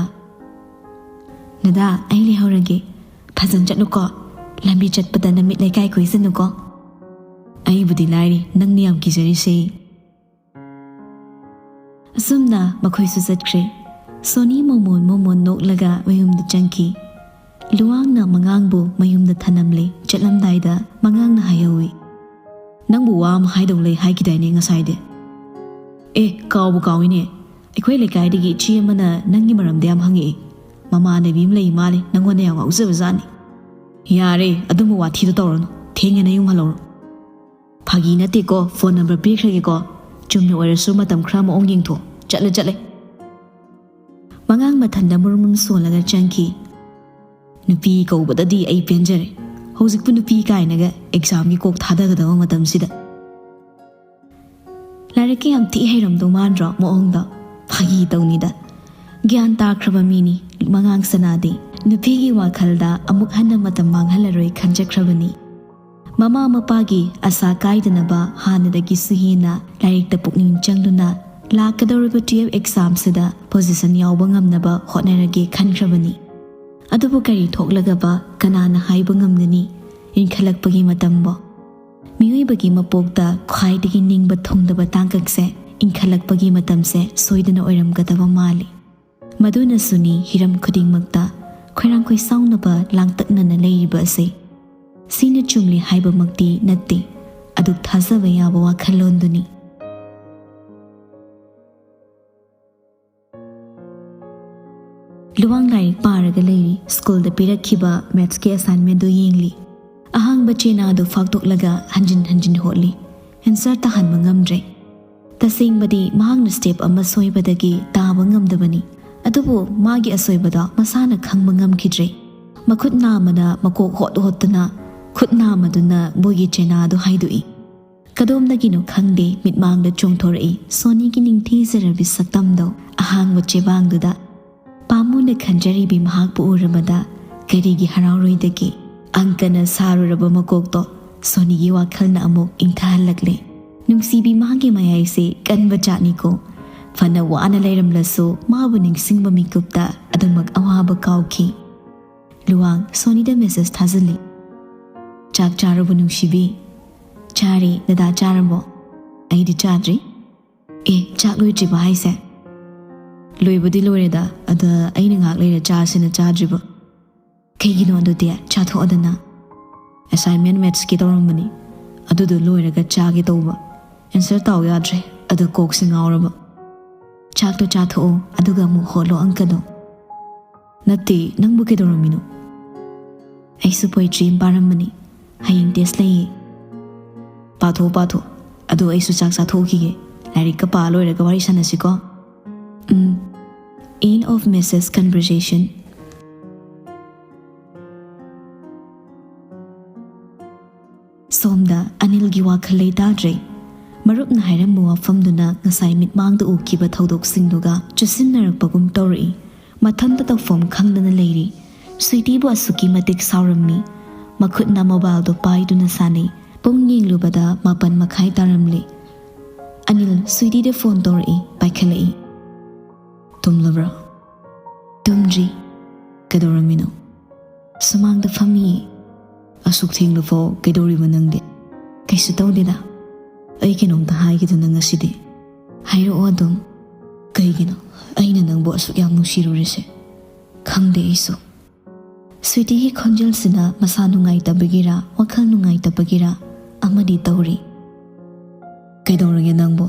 "ꯗꯗꯥ, ꯑꯩ ꯂꯩꯍꯧꯔꯒꯦ꯫ ꯐꯖꯅ ꯆꯠꯂꯨꯀꯣ꯫ ꯂꯝꯕꯤ ꯆꯠꯄꯗ ꯅꯃꯤꯠ ꯂꯩꯀꯥꯏ ꯀꯣꯏꯁꯤꯟꯅꯨꯀꯣ꯫" "ꯑꯩꯕꯨꯗꯤ ꯂꯥꯏꯔꯤ, ꯅꯪꯅ ꯌꯥꯝ ꯀꯤꯖꯔꯤꯁꯦ꯫" ꯑꯁꯨꯝꯅ ꯃꯈꯣꯏꯁꯨ ꯆꯠꯈ꯭ꯔꯦ꯫ ꯁꯣꯅꯤ ꯃꯣꯃꯣꯟ ꯃꯣꯃꯣꯟ ꯅꯣꯛꯂꯒ ꯃꯌꯨꯝꯗ ꯆꯪꯈꯤ꯫ ꯂꯨꯋꯥꯡꯅ ꯃꯉꯥꯡꯕꯨ ꯃꯌꯨꯝꯗ ꯊꯅꯝꯂꯦ꯫ ꯆꯠꯂꯝꯗꯥꯏꯗ ꯃꯉꯥꯡꯅ ꯍꯥꯏꯍꯧꯏ, "ꯅꯪꯕꯨ ꯋꯥ ꯑꯃ ꯍꯥꯏꯗꯧ ꯂꯩ ꯍꯥꯏꯈꯤꯗꯥꯏꯅꯦ ꯉꯁꯥꯏꯗꯤ?" "ꯑꯦ, ꯀꯥꯎꯕꯨ ꯀꯥꯎꯏꯅꯦ꯫ ꯑꯩꯈꯣꯏ ꯂꯩꯀꯥꯏꯗꯒꯤ ꯏꯆꯦ ꯑꯃꯅ ꯅꯪꯒꯤ ꯃꯔꯝꯗ ꯌꯥꯝ ꯍꯪꯉꯛꯏ꯫ ꯃꯃꯥꯟꯅꯕꯤ ꯑꯃ ꯂꯩ ꯃꯥꯜꯂꯦ, ꯅꯪꯉꯣꯟꯗ ꯌꯥꯝ ꯉꯥꯎꯖꯕ ꯖꯥꯠꯅꯤ꯫" "ꯌꯥꯔꯦ, ꯑꯗꯨꯝꯕ ꯋꯥꯊꯤꯗꯣ ꯇꯧꯔꯅꯨ꯫ ꯊꯦꯡꯉꯦ, ꯅꯌꯨꯝ ꯍꯜꯂꯧꯔꯣ꯫" "ꯐꯥꯒꯤ ꯅꯠꯇꯦꯀꯣ, ꯐꯣꯟ ꯅꯝꯕꯔ ꯄꯤꯈ꯭ꯔꯒꯦꯀꯣ꯫ ꯆꯨꯝꯅ ꯑꯣꯏꯔꯁꯨ ꯃꯇꯝ ꯈꯔ ꯃꯑꯣꯡ ꯌꯦꯡꯊꯣꯛ꯫ ꯆꯠꯂꯦ, ꯆꯠꯂꯦ꯫" ꯃꯉꯥꯡ ꯃꯊꯟꯗ ꯃꯨꯔꯨꯝ ꯃꯨꯔꯨꯝ ꯁꯣꯜꯂꯒ ꯆꯪꯈꯤ꯫ "ꯅꯨꯄꯤ ꯀꯧꯕꯗꯗꯤ ꯑꯩ ꯄꯦꯟꯖꯔꯦ꯫ ꯍꯧꯖꯤꯛꯄꯨ ꯅꯨꯄꯤ ꯀꯥꯏꯅꯒ ꯑꯦꯛꯖꯥꯝꯒꯤ ꯀꯣꯛ ꯊꯥꯗꯒꯗꯕ ꯃꯇꯝꯁꯤꯗ꯫ ꯂꯥꯏꯔꯤꯛꯀ ꯌꯥꯝ ꯊꯤ ꯍꯩꯔꯝꯗꯧ ꯃꯥꯟꯗ꯭ꯔꯣ ꯃꯑꯣꯡꯗꯣ?" ꯐꯥꯒꯤ ꯇꯧꯅꯤꯗ꯫ ꯒ꯭ꯌꯥꯟ ꯇꯥꯈ꯭ꯔꯕ ꯃꯤꯅꯤ ꯃꯉꯥꯡ ꯁꯅꯥꯗꯤ꯫ ꯅꯨꯄꯤꯒꯤ ꯋꯥꯈꯜꯗ ꯑꯃꯨꯛ ꯍꯟꯅ ꯃꯇꯝ ꯃꯥꯡꯍꯜꯂꯔꯣꯏ ꯈꯟꯖꯈ꯭ꯔꯕꯅꯤ꯫ ꯃꯃꯥ ꯃꯄꯥꯒꯤ ꯑꯁꯥ ꯀꯥꯏꯗꯅꯕ ꯍꯥꯟꯅꯗꯒꯤꯁꯨ ꯍꯦꯟꯅ ꯂꯥꯏꯔꯤꯛꯇ ꯄꯨꯛꯅꯤꯡ ꯆꯪꯗꯨꯅ ꯂꯥꯛꯀꯗꯧꯔꯤꯕ ꯇꯨꯌꯦꯜꯐ ꯑꯦꯛꯖꯥꯝꯁꯤꯗ ꯄꯣꯖꯤꯁꯟ ꯌꯥꯎꯕ ꯉꯝꯅꯕ ꯍꯣꯠꯅꯔꯒꯦ ꯈꯟꯈ꯭ꯔꯕꯅꯤ꯫ ꯑꯗꯨꯕꯨ ꯀꯔꯤ ꯊꯣꯛꯂꯒꯕ ꯀꯅꯥꯅ ꯍꯥꯏꯕ ꯉꯝꯒꯅꯤ? ꯏꯟꯈꯠꯂꯛꯄꯒꯤ ꯃꯇꯝꯕꯣ꯫ ꯃꯤꯑꯣꯏꯕꯒꯤ ꯃꯄꯣꯛꯇ ꯈ꯭ꯋꯥꯏꯗꯒꯤ ꯅꯤꯡꯕ ꯊꯨꯡꯗꯕ ꯇꯥꯡꯀꯛꯁꯦ ꯏꯟꯈꯠꯂꯛꯄꯒꯤ ꯃꯇꯝꯁꯦ ꯁꯣꯏꯗꯅ ꯑꯣꯏꯔꯝꯒꯗꯕ ꯃꯥꯜꯂꯤ꯫ ꯃꯗꯨꯅꯁꯨꯅꯤ ꯍꯤꯔꯝ ꯈꯨꯗꯤꯡꯃꯛꯇ ꯈꯣꯏꯔꯥꯡ ꯈꯣꯏꯁꯥꯎꯅꯕ ꯂꯥꯡꯇꯛꯅꯅ ꯂꯩꯔꯤꯕ ꯑꯁꯤ꯫ ꯁꯤꯅ ꯆꯨꯝꯂꯤ ꯍꯥꯏꯕꯃꯛꯇꯤ ꯅꯠꯇꯦ, ꯑꯗꯨꯛ ꯊꯥꯖꯕ ꯌꯥꯕ ꯋꯥꯈꯜꯂꯣꯟꯗꯨꯅꯤ꯫ ꯂꯨꯋꯥꯡ ꯂꯥꯏꯔꯤꯛ ꯄꯥꯔꯒ ꯂꯩꯔꯤ꯫ ꯁ꯭ꯀꯨꯜꯗ ꯄꯤꯔꯛꯈꯤꯕ ꯃꯦꯠꯁꯀꯤ ꯑꯦꯁꯥꯏꯟꯃꯦꯟꯗꯨ ꯌꯦꯡꯂꯤ꯫ ꯑꯍꯥꯡꯕ ꯆꯦꯅꯥꯗꯨ ꯐꯥꯛꯇꯣꯛꯂꯒ ꯍꯟꯖꯤꯟ ꯍꯟꯖꯤꯟ ꯍꯣꯠꯂꯤ꯫ ꯑꯦꯟꯁꯔ ꯇꯥꯍꯟꯕ ꯉꯝꯗ꯭ꯔꯦ꯫ ꯇꯁꯦꯡꯕꯗꯤ ꯃꯍꯥꯛꯅ ꯁ꯭ꯇꯦꯞ ꯑꯃ ꯁꯣꯏꯕꯗꯒꯤ ꯇꯥꯕ ꯉꯝꯗꯕꯅꯤ꯫ ꯑꯗꯨꯕꯨ ꯃꯥꯒꯤ ꯑꯁꯣꯏꯕꯗꯣ ꯃꯁꯥꯅ ꯈꯪꯕ ꯉꯝꯈꯤꯗ꯭ꯔꯦ꯫ ꯃꯈꯨꯠ ꯅꯥꯝꯃꯅ ꯃꯀꯣꯛ ꯍꯣꯠ ꯍꯣꯠꯇꯨꯅ ꯈꯨꯠ ꯅꯥꯝꯃꯗꯨꯅ ꯕꯣꯏꯒꯤ ꯆꯦꯅꯥꯗꯨ ꯍꯥꯏꯗꯣꯛꯏ꯫ ꯀꯗꯣꯝꯗꯒꯤꯅꯣ ꯈꯪꯗꯦ, ꯃꯤꯠꯃꯥꯡꯗ ꯆꯣꯡꯊꯣꯔꯛꯏ ꯁꯣꯅꯤꯒꯤ ꯅꯤꯡꯊꯤꯖꯔꯕꯤ ꯁꯛꯇꯝꯗꯣ ꯑꯍꯥꯡꯕ ꯆꯦꯕꯥꯡꯗꯨꯗ꯫ ꯄꯥꯝꯃꯨꯅ ꯈꯟꯖꯔꯤꯕꯤ ꯃꯍꯥꯛꯄꯨ ꯎꯔꯕꯗ ꯀꯔꯤꯒꯤ ꯍꯔꯥꯎꯔꯣꯏꯗꯒꯦ? ꯑꯪꯀꯅ ꯁꯥꯔꯨꯔꯕ ꯃꯀꯣꯛꯇꯣ ꯁꯣꯅꯤꯒꯤ ꯋꯥꯈꯜꯅ ꯑꯃꯨꯛ ꯏꯪꯊꯍꯜꯂꯛꯂꯦ꯫ ꯅꯨꯡꯁꯤꯕꯤ ꯃꯥꯒꯤ ꯃꯌꯥꯏꯁꯦ ꯀꯟꯕ ꯖꯥꯠꯅꯤꯀꯣ꯫ ꯐꯅ ꯋꯥꯅ ꯂꯩꯔꯝꯂꯁꯨ ꯃꯥꯕꯨ ꯅꯤꯡꯁꯤꯡꯕ ꯃꯤꯀꯨꯞꯇ ꯑꯗꯨꯃꯛ ꯑꯋꯥꯕ ꯀꯥꯎꯈꯤ꯫ ꯂꯨꯋꯥꯡ ꯁꯣꯅꯤꯗ ꯃꯦꯁꯦꯖ ꯊꯥꯖꯤꯜꯂꯤ꯫ "ꯆꯥꯛ ꯆꯥꯔꯕꯣ ꯅꯨꯡꯁꯤꯕꯤ?" "ꯆꯥꯔꯦ, ꯗꯗꯥ ꯆꯥꯔꯕꯣ?" "ꯑꯩꯗꯤ ꯆꯥꯗ꯭ꯔꯤ꯫" "ꯑꯦ, ꯆꯥꯛ ꯂꯣꯏꯗ꯭ꯔꯤꯕ ꯍꯥꯏꯁꯦ?" "ꯂꯣꯏꯕꯨꯗꯤ ꯂꯣꯏꯔꯦꯗ, ꯑꯗ ꯑꯩꯅ ꯉꯥꯏꯍꯥꯛ ꯂꯩꯔ ꯆꯥꯁꯤꯅ ꯆꯥꯗ꯭ꯔꯤꯕ꯫" "ꯀꯩꯒꯤꯅꯣ ꯑꯗꯨꯗꯤ? ꯆꯥꯊꯣꯛꯑꯗꯅ꯫" "ꯑꯦꯁꯥꯏꯟꯃꯦꯟ ꯃꯦꯠꯁꯀꯤ ꯇꯧꯔꯝꯕꯅꯤ, ꯑꯗꯨꯗꯣ ꯂꯣꯏꯔꯒ ꯆꯥꯒꯦ ꯇꯧꯕ꯫ ꯑꯦꯟꯁꯔ ꯇꯥꯎ ꯌꯥꯗ꯭ꯔꯦ, ꯑꯗꯣ ꯀꯣꯛꯁꯦ ꯉꯥꯎꯔꯕ꯫" "ꯆꯥꯛꯇꯣ ꯆꯥꯊꯣꯛꯑꯣ, ꯑꯗꯨꯒ ꯑꯃꯨꯛ ꯍꯣꯠꯂꯣ ꯑꯪꯀꯗꯣ꯫" "ꯅꯠꯇꯦ, ꯅꯪꯕꯨ ꯀꯩꯗꯧꯔꯝꯃꯤꯅꯣ?" "ꯑꯩꯁꯨ ꯄꯣꯏꯇ꯭ꯔꯤ ꯑꯃ ꯄꯥꯔꯝꯕꯅꯤ, ꯍꯌꯦꯡ ꯇꯦꯁ ꯂꯩꯌꯦ꯫" "ꯄꯥꯊꯣꯛ, ꯄꯥꯊꯣꯛ꯫ ꯑꯗꯣ ꯑꯩꯁꯨ ꯆꯥꯛ ꯆꯥꯊꯣꯛꯈꯤꯒꯦ, ꯂꯥꯏꯔꯤꯛꯀ ꯄꯥ ꯂꯣꯏꯔꯒ ꯋꯥꯔꯤ ꯁꯥꯟꯅꯁꯤꯀꯣ꯫" "ꯎꯝ꯫" End of message conversation. ꯁꯣꯝꯗ ꯑꯅꯤꯜꯒꯤ ꯋꯥꯈꯜ ꯂꯩꯇꯥꯗ꯭ꯔꯦ꯫ ꯃꯔꯨꯞꯅ ꯍꯥꯏꯔꯝꯕ ꯋꯥꯐꯝꯗꯨꯅ ꯉꯁꯥꯏ ꯃꯤꯠꯃꯥꯡꯗ ꯎꯈꯤꯕ ꯊꯧꯗꯣꯛꯁꯤꯡꯗꯨꯒ ꯆꯨꯁꯤꯟꯅꯔꯛꯄꯒꯨꯝ ꯇꯧꯔꯛꯏ꯫ ꯃꯊꯟꯇ ꯇꯧꯐꯝ ꯈꯪꯗꯅ ꯂꯩꯔꯤ꯫ ꯁ꯭ꯋꯤꯇꯤꯕꯨ ꯑꯁꯨꯛꯀꯤ ꯃꯇꯤꯛ ꯁꯥꯎꯔꯝꯃꯤ꯫ ꯃꯈꯨꯠꯅ ꯃꯣꯕꯥꯏꯜꯗꯣ ꯄꯥꯏꯗꯨꯅ ꯁꯥꯟꯅꯩ꯫ ꯄꯨꯡ ꯌꯦꯡꯂꯨꯕꯗ ꯃꯥꯄꯟ ꯃꯈꯥꯏ ꯇꯥꯔꯝꯂꯦ꯫ ꯑꯅꯤꯜ ꯁ꯭ꯋꯤꯇꯤꯗ ꯐꯣꯟ ꯇꯧꯔꯛꯏ, ꯄꯥꯏꯈꯠꯂꯛꯏ꯫ "ꯇꯨꯝꯂꯕ꯭ꯔꯥ?" "ꯇꯨꯝꯗ꯭ꯔꯤ꯫ ꯀꯩꯗꯧꯔꯝꯃꯤꯅꯣ?" "ꯁꯨꯃꯥꯡꯗ ꯐꯝꯃꯤꯌꯦ꯫ ꯑꯁꯨꯛ ꯊꯦꯡꯂꯐꯥꯎ ꯀꯩꯗꯧꯔꯤꯕ ꯅꯪꯗꯤ?" "ꯀꯩꯁꯨ ꯇꯧꯗꯦꯗ꯫ ꯑꯩ ꯀꯩꯅꯣꯝꯇ ꯍꯥꯏꯒꯦꯗꯅ ꯉꯁꯤꯗꯤ꯫" "ꯍꯥꯏꯔꯛꯑꯣ ꯑꯗꯨꯝ꯫ ꯀꯩꯒꯤꯅꯣ ꯑꯩꯅ ꯅꯪꯕꯨ ꯑꯁꯨꯛ ꯌꯥꯝ ꯅꯨꯡꯁꯤꯔꯨꯔꯤꯁꯦ? ꯈꯪꯗꯦ ꯑꯩꯁꯨ꯫" ꯁ꯭ꯋꯤꯇꯤꯒꯤ ꯈꯣꯟꯖꯦꯜꯁꯤꯅ ꯃꯁꯥ ꯅꯨꯡꯉꯥꯏꯇꯕꯒꯤꯔ, ꯋꯥꯈꯜ ꯅꯨꯡꯉꯥꯏꯇꯕꯒꯤꯔ ꯑꯃꯗꯤ ꯇꯧꯔꯤ꯫ "ꯀꯩꯗꯧꯔꯒꯦ ꯅꯪꯕꯨ?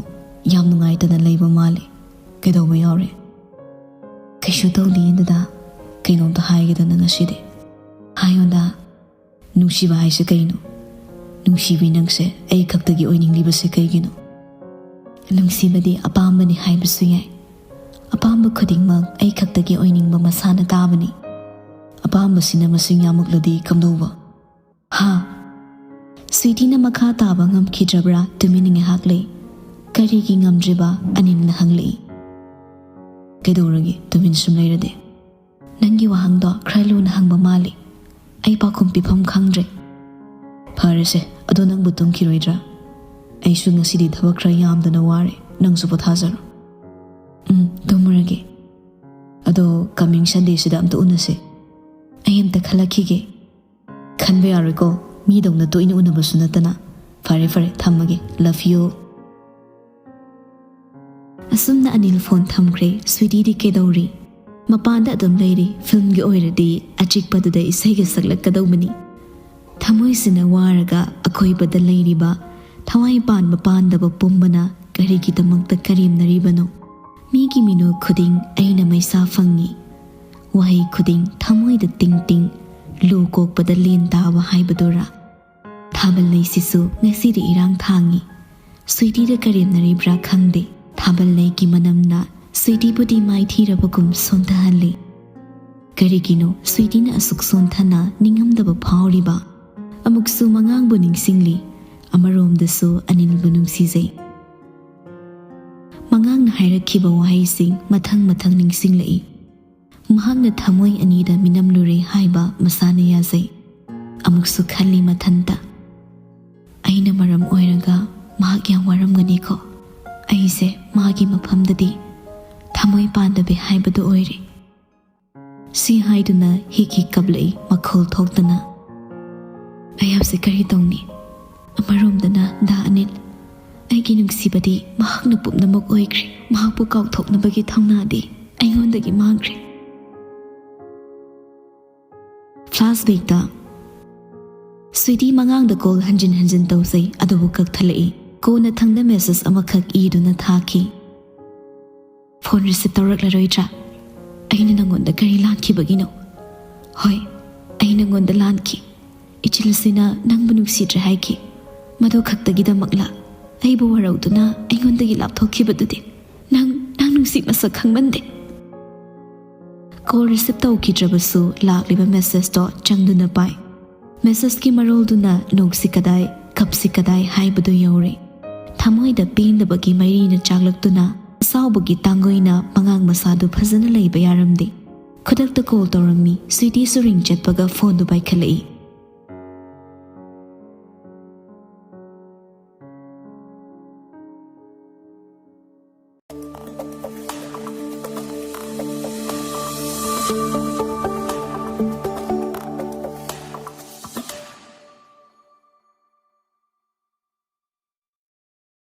ꯌꯥꯝ ꯅꯨꯡꯉꯥꯏꯇꯅ ꯂꯩꯕ ꯃꯥꯜꯂꯤ꯫ ꯀꯩꯗꯧꯕ ꯌꯥꯎꯔꯦ?" "ꯀꯩꯁꯨ ꯇꯧꯗꯦ ꯗꯗꯥ꯫ ꯀꯩꯅꯣꯝꯇ ꯍꯥꯏꯒꯦꯗꯅ ꯉꯁꯤꯗꯤ꯫" "ꯍꯥꯏꯌꯣꯗ꯫" "ꯅꯨꯡꯁꯤꯕ ꯍꯥꯏꯁꯦ ꯀꯩꯅꯣ? ꯅꯨꯡꯁꯤꯕꯤ ꯅꯪꯁꯦ ꯑꯩ ꯈꯛꯇꯒꯤ ꯑꯣꯏꯅꯤꯡꯂꯤꯕꯁꯦ ꯀꯩꯒꯤꯅꯣ?" "ꯅꯨꯡꯁꯤꯕꯗꯤ ꯑꯄꯥꯝꯕꯅꯤ ꯍꯥꯏꯕꯁꯨ ꯌꯥꯏ꯫ ꯑꯄꯥꯝꯕ ꯈꯨꯗꯤꯡꯃꯛ ꯑꯩ ꯈꯛꯇꯒꯤ ꯑꯣꯏꯅꯤꯡꯕ ꯃꯁꯥꯅ ꯇꯥꯕꯅꯤ꯫ ꯑꯄꯥꯝꯕꯁꯤꯅ ꯃꯁꯤꯡ ꯌꯥꯝꯃꯛꯂꯗꯤ ꯀꯝꯗꯧꯕ?" "ꯍꯥ?" ꯁ꯭ꯋꯤꯇꯤꯅ ꯃꯈꯥ ꯇꯥꯕ ꯉꯝꯈꯤꯗ꯭ꯔꯕ꯭ꯔꯥ ꯇꯨꯃꯤꯟꯅ ꯉꯥꯏꯍꯥꯛ ꯂꯩ꯫ "ꯀꯔꯤꯒꯤ ꯉꯝꯗ꯭ꯔꯤꯕ?" ꯑꯅꯤꯜꯅ ꯍꯪꯂꯛꯏ꯫ "ꯀꯩꯗꯧꯔꯒꯦ ꯇꯨꯃꯤꯟ ꯁꯨꯝ ꯂꯩꯔꯗꯤ?" "ꯅꯪꯒꯤ ꯋꯥꯍꯪꯗꯣ ꯈꯔ ꯂꯨꯅ ꯍꯪꯕ ꯃꯥꯜꯂꯤ꯫ ꯑꯩ ꯄꯥꯎꯈꯨꯝ ꯄꯤꯐꯝ ꯈꯪꯗ꯭ꯔꯦ꯫" "ꯐꯔꯦꯁꯦ, ꯑꯗꯣ ꯅꯪꯕꯨ ꯇꯨꯝꯈꯤꯔꯣꯏꯗ꯭ꯔꯥ? ꯑꯩꯁꯨ ꯉꯁꯤꯗꯤ ꯊꯕꯛ ꯈꯔ ꯌꯥꯝꯗꯅ ꯋꯥꯔꯦ, ꯅꯪꯁꯨ ꯄꯣꯊꯥꯖꯔꯣ꯫" "ꯎꯝ, ꯇꯨꯝꯃꯨꯔꯒꯦ꯫ ꯑꯗꯣ coming Sundayꯁꯤꯗ ꯑꯝꯇ ꯎꯅꯁꯦ꯫" "ꯑꯩ ꯑꯝꯇ ꯈꯜꯂꯛꯈꯤꯒꯦ꯫" "ꯈꯟꯕ ꯌꯥꯔꯣꯏꯀꯣ, ꯃꯤꯗꯧꯅ ꯇꯣꯏꯅ ꯎꯅꯕꯁꯨ ꯅꯠꯇꯅ꯫ ꯐꯔꯦ ꯐꯔꯦ, ꯊꯝꯃꯒꯦ, love you꯫" ꯑꯁꯨꯝꯅ ꯑꯅꯤꯜ ꯐꯣꯟ ꯊꯝꯈ꯭ꯔꯦ꯫ ꯁ꯭ꯋꯤꯇꯤꯗꯤ ꯀꯩꯗꯧꯔꯤ? ꯃꯄꯥꯟꯗ ꯑꯗꯨꯝ ꯂꯩꯔꯤ꯫ ꯐꯤꯜꯝꯒꯤ ꯑꯣꯏꯔꯗꯤ ꯑꯆꯤꯛꯄꯗꯨꯗ ꯏꯁꯩꯒ ꯁꯛꯂꯛꯀꯗꯧꯕꯅꯤ꯫ ꯊꯃꯣꯏꯁꯤꯅ ꯋꯥꯔꯒ ꯑꯀꯣꯏꯕꯗ ꯂꯩꯔꯤꯕ ꯊꯋꯥꯏ ꯄꯥꯟꯕ ꯄꯥꯟꯗꯕ ꯄꯨꯝꯕꯅ ꯀꯔꯤꯒꯤꯗꯃꯛꯇ ꯀꯔꯦꯝꯅꯔꯤꯕꯅꯣ? ꯃꯤꯒꯤ ꯃꯤꯅꯣꯛ ꯈꯨꯗꯤꯡ ꯑꯩꯅ ꯃꯩꯁꯥ ꯐꯪꯉꯤ꯫ ꯋꯥꯍꯩ ꯈꯨꯗꯤꯡ ꯊꯃꯣꯏꯗ ꯇꯤꯡ ꯇꯤꯡ, ꯂꯨ ꯀꯣꯛꯄꯗ ꯂꯦꯟ ꯇꯥꯕ ꯍꯥꯏꯕꯗꯨꯔꯥ? ꯊꯥꯕꯜ ꯂꯩꯁꯤꯁꯨ ꯉꯁꯤꯗꯤ ꯏꯔꯥꯡ ꯊꯥꯡꯉꯤ꯫ ꯁ꯭ꯋꯤꯇꯤꯗ ꯀꯔꯦꯝꯅꯔꯤꯕ꯭ꯔꯥ ꯈꯪꯗꯦ, ꯊꯥꯕꯜ ꯂꯩꯒꯤ ꯃꯅꯝꯅ ꯁ꯭ꯋꯤꯇꯤꯕꯨꯗꯤ ꯃꯥꯏꯊꯤꯔꯕꯒꯨꯝ ꯁꯣꯟꯊꯍꯜꯂꯤ꯫ ꯀꯔꯤꯒꯤꯅꯣ ꯁ꯭ꯋꯤꯇꯤꯅ ꯑꯁꯨꯛ ꯁꯣꯟꯊꯅ ꯅꯤꯡꯉꯝꯗꯕ ꯐꯥꯎꯔꯤꯕ? ꯑꯃꯨꯛꯁꯨ ꯃꯉꯥꯡꯕꯨ ꯅꯤꯡꯁꯤꯡꯂꯤ, ꯑꯃꯔꯣꯝꯗꯁꯨ ꯑꯅꯤꯜꯕꯨ ꯅꯨꯡꯁꯤꯖꯩ꯫ ꯃꯉꯥꯡꯅ ꯍꯥꯏꯔꯛꯈꯤꯕ ꯋꯥꯍꯩꯁꯤꯡ ꯃꯊꯪ ꯃꯊꯪ ꯅꯤꯡꯁꯤꯡꯂꯛꯏ꯫ ꯃꯍꯥꯛꯅ ꯊꯃꯣꯏ ꯑꯅꯤꯗ ꯃꯤꯅꯝꯂꯨꯔꯦ ꯍꯥꯏꯕ ꯃꯁꯥꯅ ꯌꯥꯖꯩ꯫ ꯑꯃꯨꯛꯁꯨ ꯈꯜꯂꯤ ꯃꯊꯟꯇ, "ꯑꯩꯅ ꯃꯔꯝ ꯑꯣꯏꯔꯒ ꯃꯍꯥꯛ ꯌꯥꯝ ꯋꯥꯔꯝꯒꯅꯤꯀꯣ?" ꯑꯩꯁꯦ ꯃꯥꯒꯤ ꯃꯐꯝꯗꯗꯤ ꯊꯃꯣꯏ ꯄꯥꯟꯗꯕꯤ ꯍꯥꯏꯕꯗꯨ ꯑꯣꯏꯔꯦ꯫ ꯁꯤ ꯍꯥꯏꯗꯨꯅ ꯍꯤꯛ ꯍꯤꯛ ꯀꯞꯂꯛꯏ ꯃꯈꯣꯜ ꯊꯣꯛꯇꯅ꯫ ꯑꯩ ꯍꯧꯖꯤꯛ ꯀꯔꯤ ꯇꯧꯅꯤ? ꯑꯃꯔꯣꯝꯗꯅ ꯗꯥ ꯑꯅꯤꯜ, ꯑꯩꯒꯤ ꯅꯨꯡꯁꯤꯕꯗꯤ ꯃꯍꯥꯛꯅ ꯄꯨꯝꯅꯃꯛ ꯑꯣꯏꯈ꯭ꯔꯦ꯫ ꯃꯍꯥꯛꯄꯨ ꯀꯥꯎꯊꯣꯛꯅꯕꯒꯤ ꯊꯧꯅꯥꯗꯤ ꯑꯩꯉꯣꯟꯗꯒꯤ ꯃꯥꯡꯈ꯭ꯔꯦ꯫ ꯐ꯭ꯂꯥꯁꯕꯦꯛꯇ ꯁ꯭ꯋꯤꯇꯤ ꯃꯉꯥꯡꯗ ꯀꯣꯜ ꯍꯟꯖꯤꯟ ꯍꯟꯖꯤꯟ ꯇꯧꯖꯩ, ꯑꯗꯨꯕꯨ ꯀꯛꯊꯠꯂꯛꯏ꯫ ꯀꯣꯟꯅꯊꯪꯗ ꯃꯦꯁꯦꯖ ꯑꯃꯈꯛ ꯏꯗꯨꯅ ꯊꯥꯈꯤ꯫ "ꯐꯣꯟ ꯔꯤꯁꯤꯞ ꯇꯧꯔꯛꯂꯔꯣꯏꯗ꯭ꯔꯥ? ꯑꯩꯅ ꯅꯪꯉꯣꯟꯗ ꯀꯔꯤ ꯂꯥꯟꯈꯤꯕꯒꯤꯅꯣ?" "ꯍꯣꯏ, ꯑꯩ ꯅꯪꯉꯣꯟꯗ ꯂꯥꯟꯈꯤ꯫ ꯏꯆꯤꯜ ꯑꯁꯤꯅ ꯅꯪꯕꯨ ꯅꯨꯡꯁꯤꯗ꯭ꯔꯦ ꯍꯥꯏꯈꯤ꯫ ꯃꯗꯨ ꯈꯛꯇꯒꯤꯗꯃꯛꯂ ꯑꯩꯕꯨ ꯋꯥꯔꯧꯗꯨꯅ ꯑꯩꯉꯣꯟꯗꯒꯤ ꯂꯥꯞꯊꯣꯛꯈꯤꯕꯗꯨꯗꯤ? ꯅꯪ, ꯅꯪ ꯅꯨꯡꯁꯤ ꯃꯁꯛ ꯈꯪꯃꯟꯗꯦ꯫" ꯀꯣꯜ ꯔꯤꯁꯤꯞ ꯇꯧꯈꯤꯗ꯭ꯔꯕꯁꯨ ꯂꯥꯛꯂꯤꯕ ꯃꯦꯁꯦꯖꯇꯣ ꯆꯪꯗꯨꯅ ꯄꯥꯏ꯫ ꯃꯦꯁꯦꯖꯀꯤ ꯃꯔꯣꯜꯗꯨꯅ ꯅꯣꯛꯁꯤ ꯀꯗꯥꯏ, ꯀꯞꯁꯤ ꯀꯗꯥꯏ ꯍꯥꯏꯕꯗꯨ ꯌꯧꯔꯦ꯫ ꯊꯃꯣꯏꯗ ꯄꯦꯟꯗꯕꯒꯤ ꯃꯩꯔꯤꯅ ꯆꯥꯛꯂꯛꯇꯨꯅ ꯑꯁꯥꯎꯕꯒꯤ ꯇꯥꯡꯒꯣꯏꯅ ꯃꯉꯥꯡ ꯃꯁꯥꯗꯨ ꯐꯖꯅ ꯂꯩꯕ ꯌꯥꯔꯝꯗꯦ꯫ ꯈꯨꯗꯛꯇ ꯀꯣꯜ ꯇꯧꯔꯝꯃꯤ꯫ ꯁ꯭ꯋꯤꯇꯤꯁꯨ ꯔꯤꯡ ꯆꯠꯄꯒ ꯐꯣꯟꯗꯨ ꯄꯥꯏꯈꯠꯂꯛꯏ꯫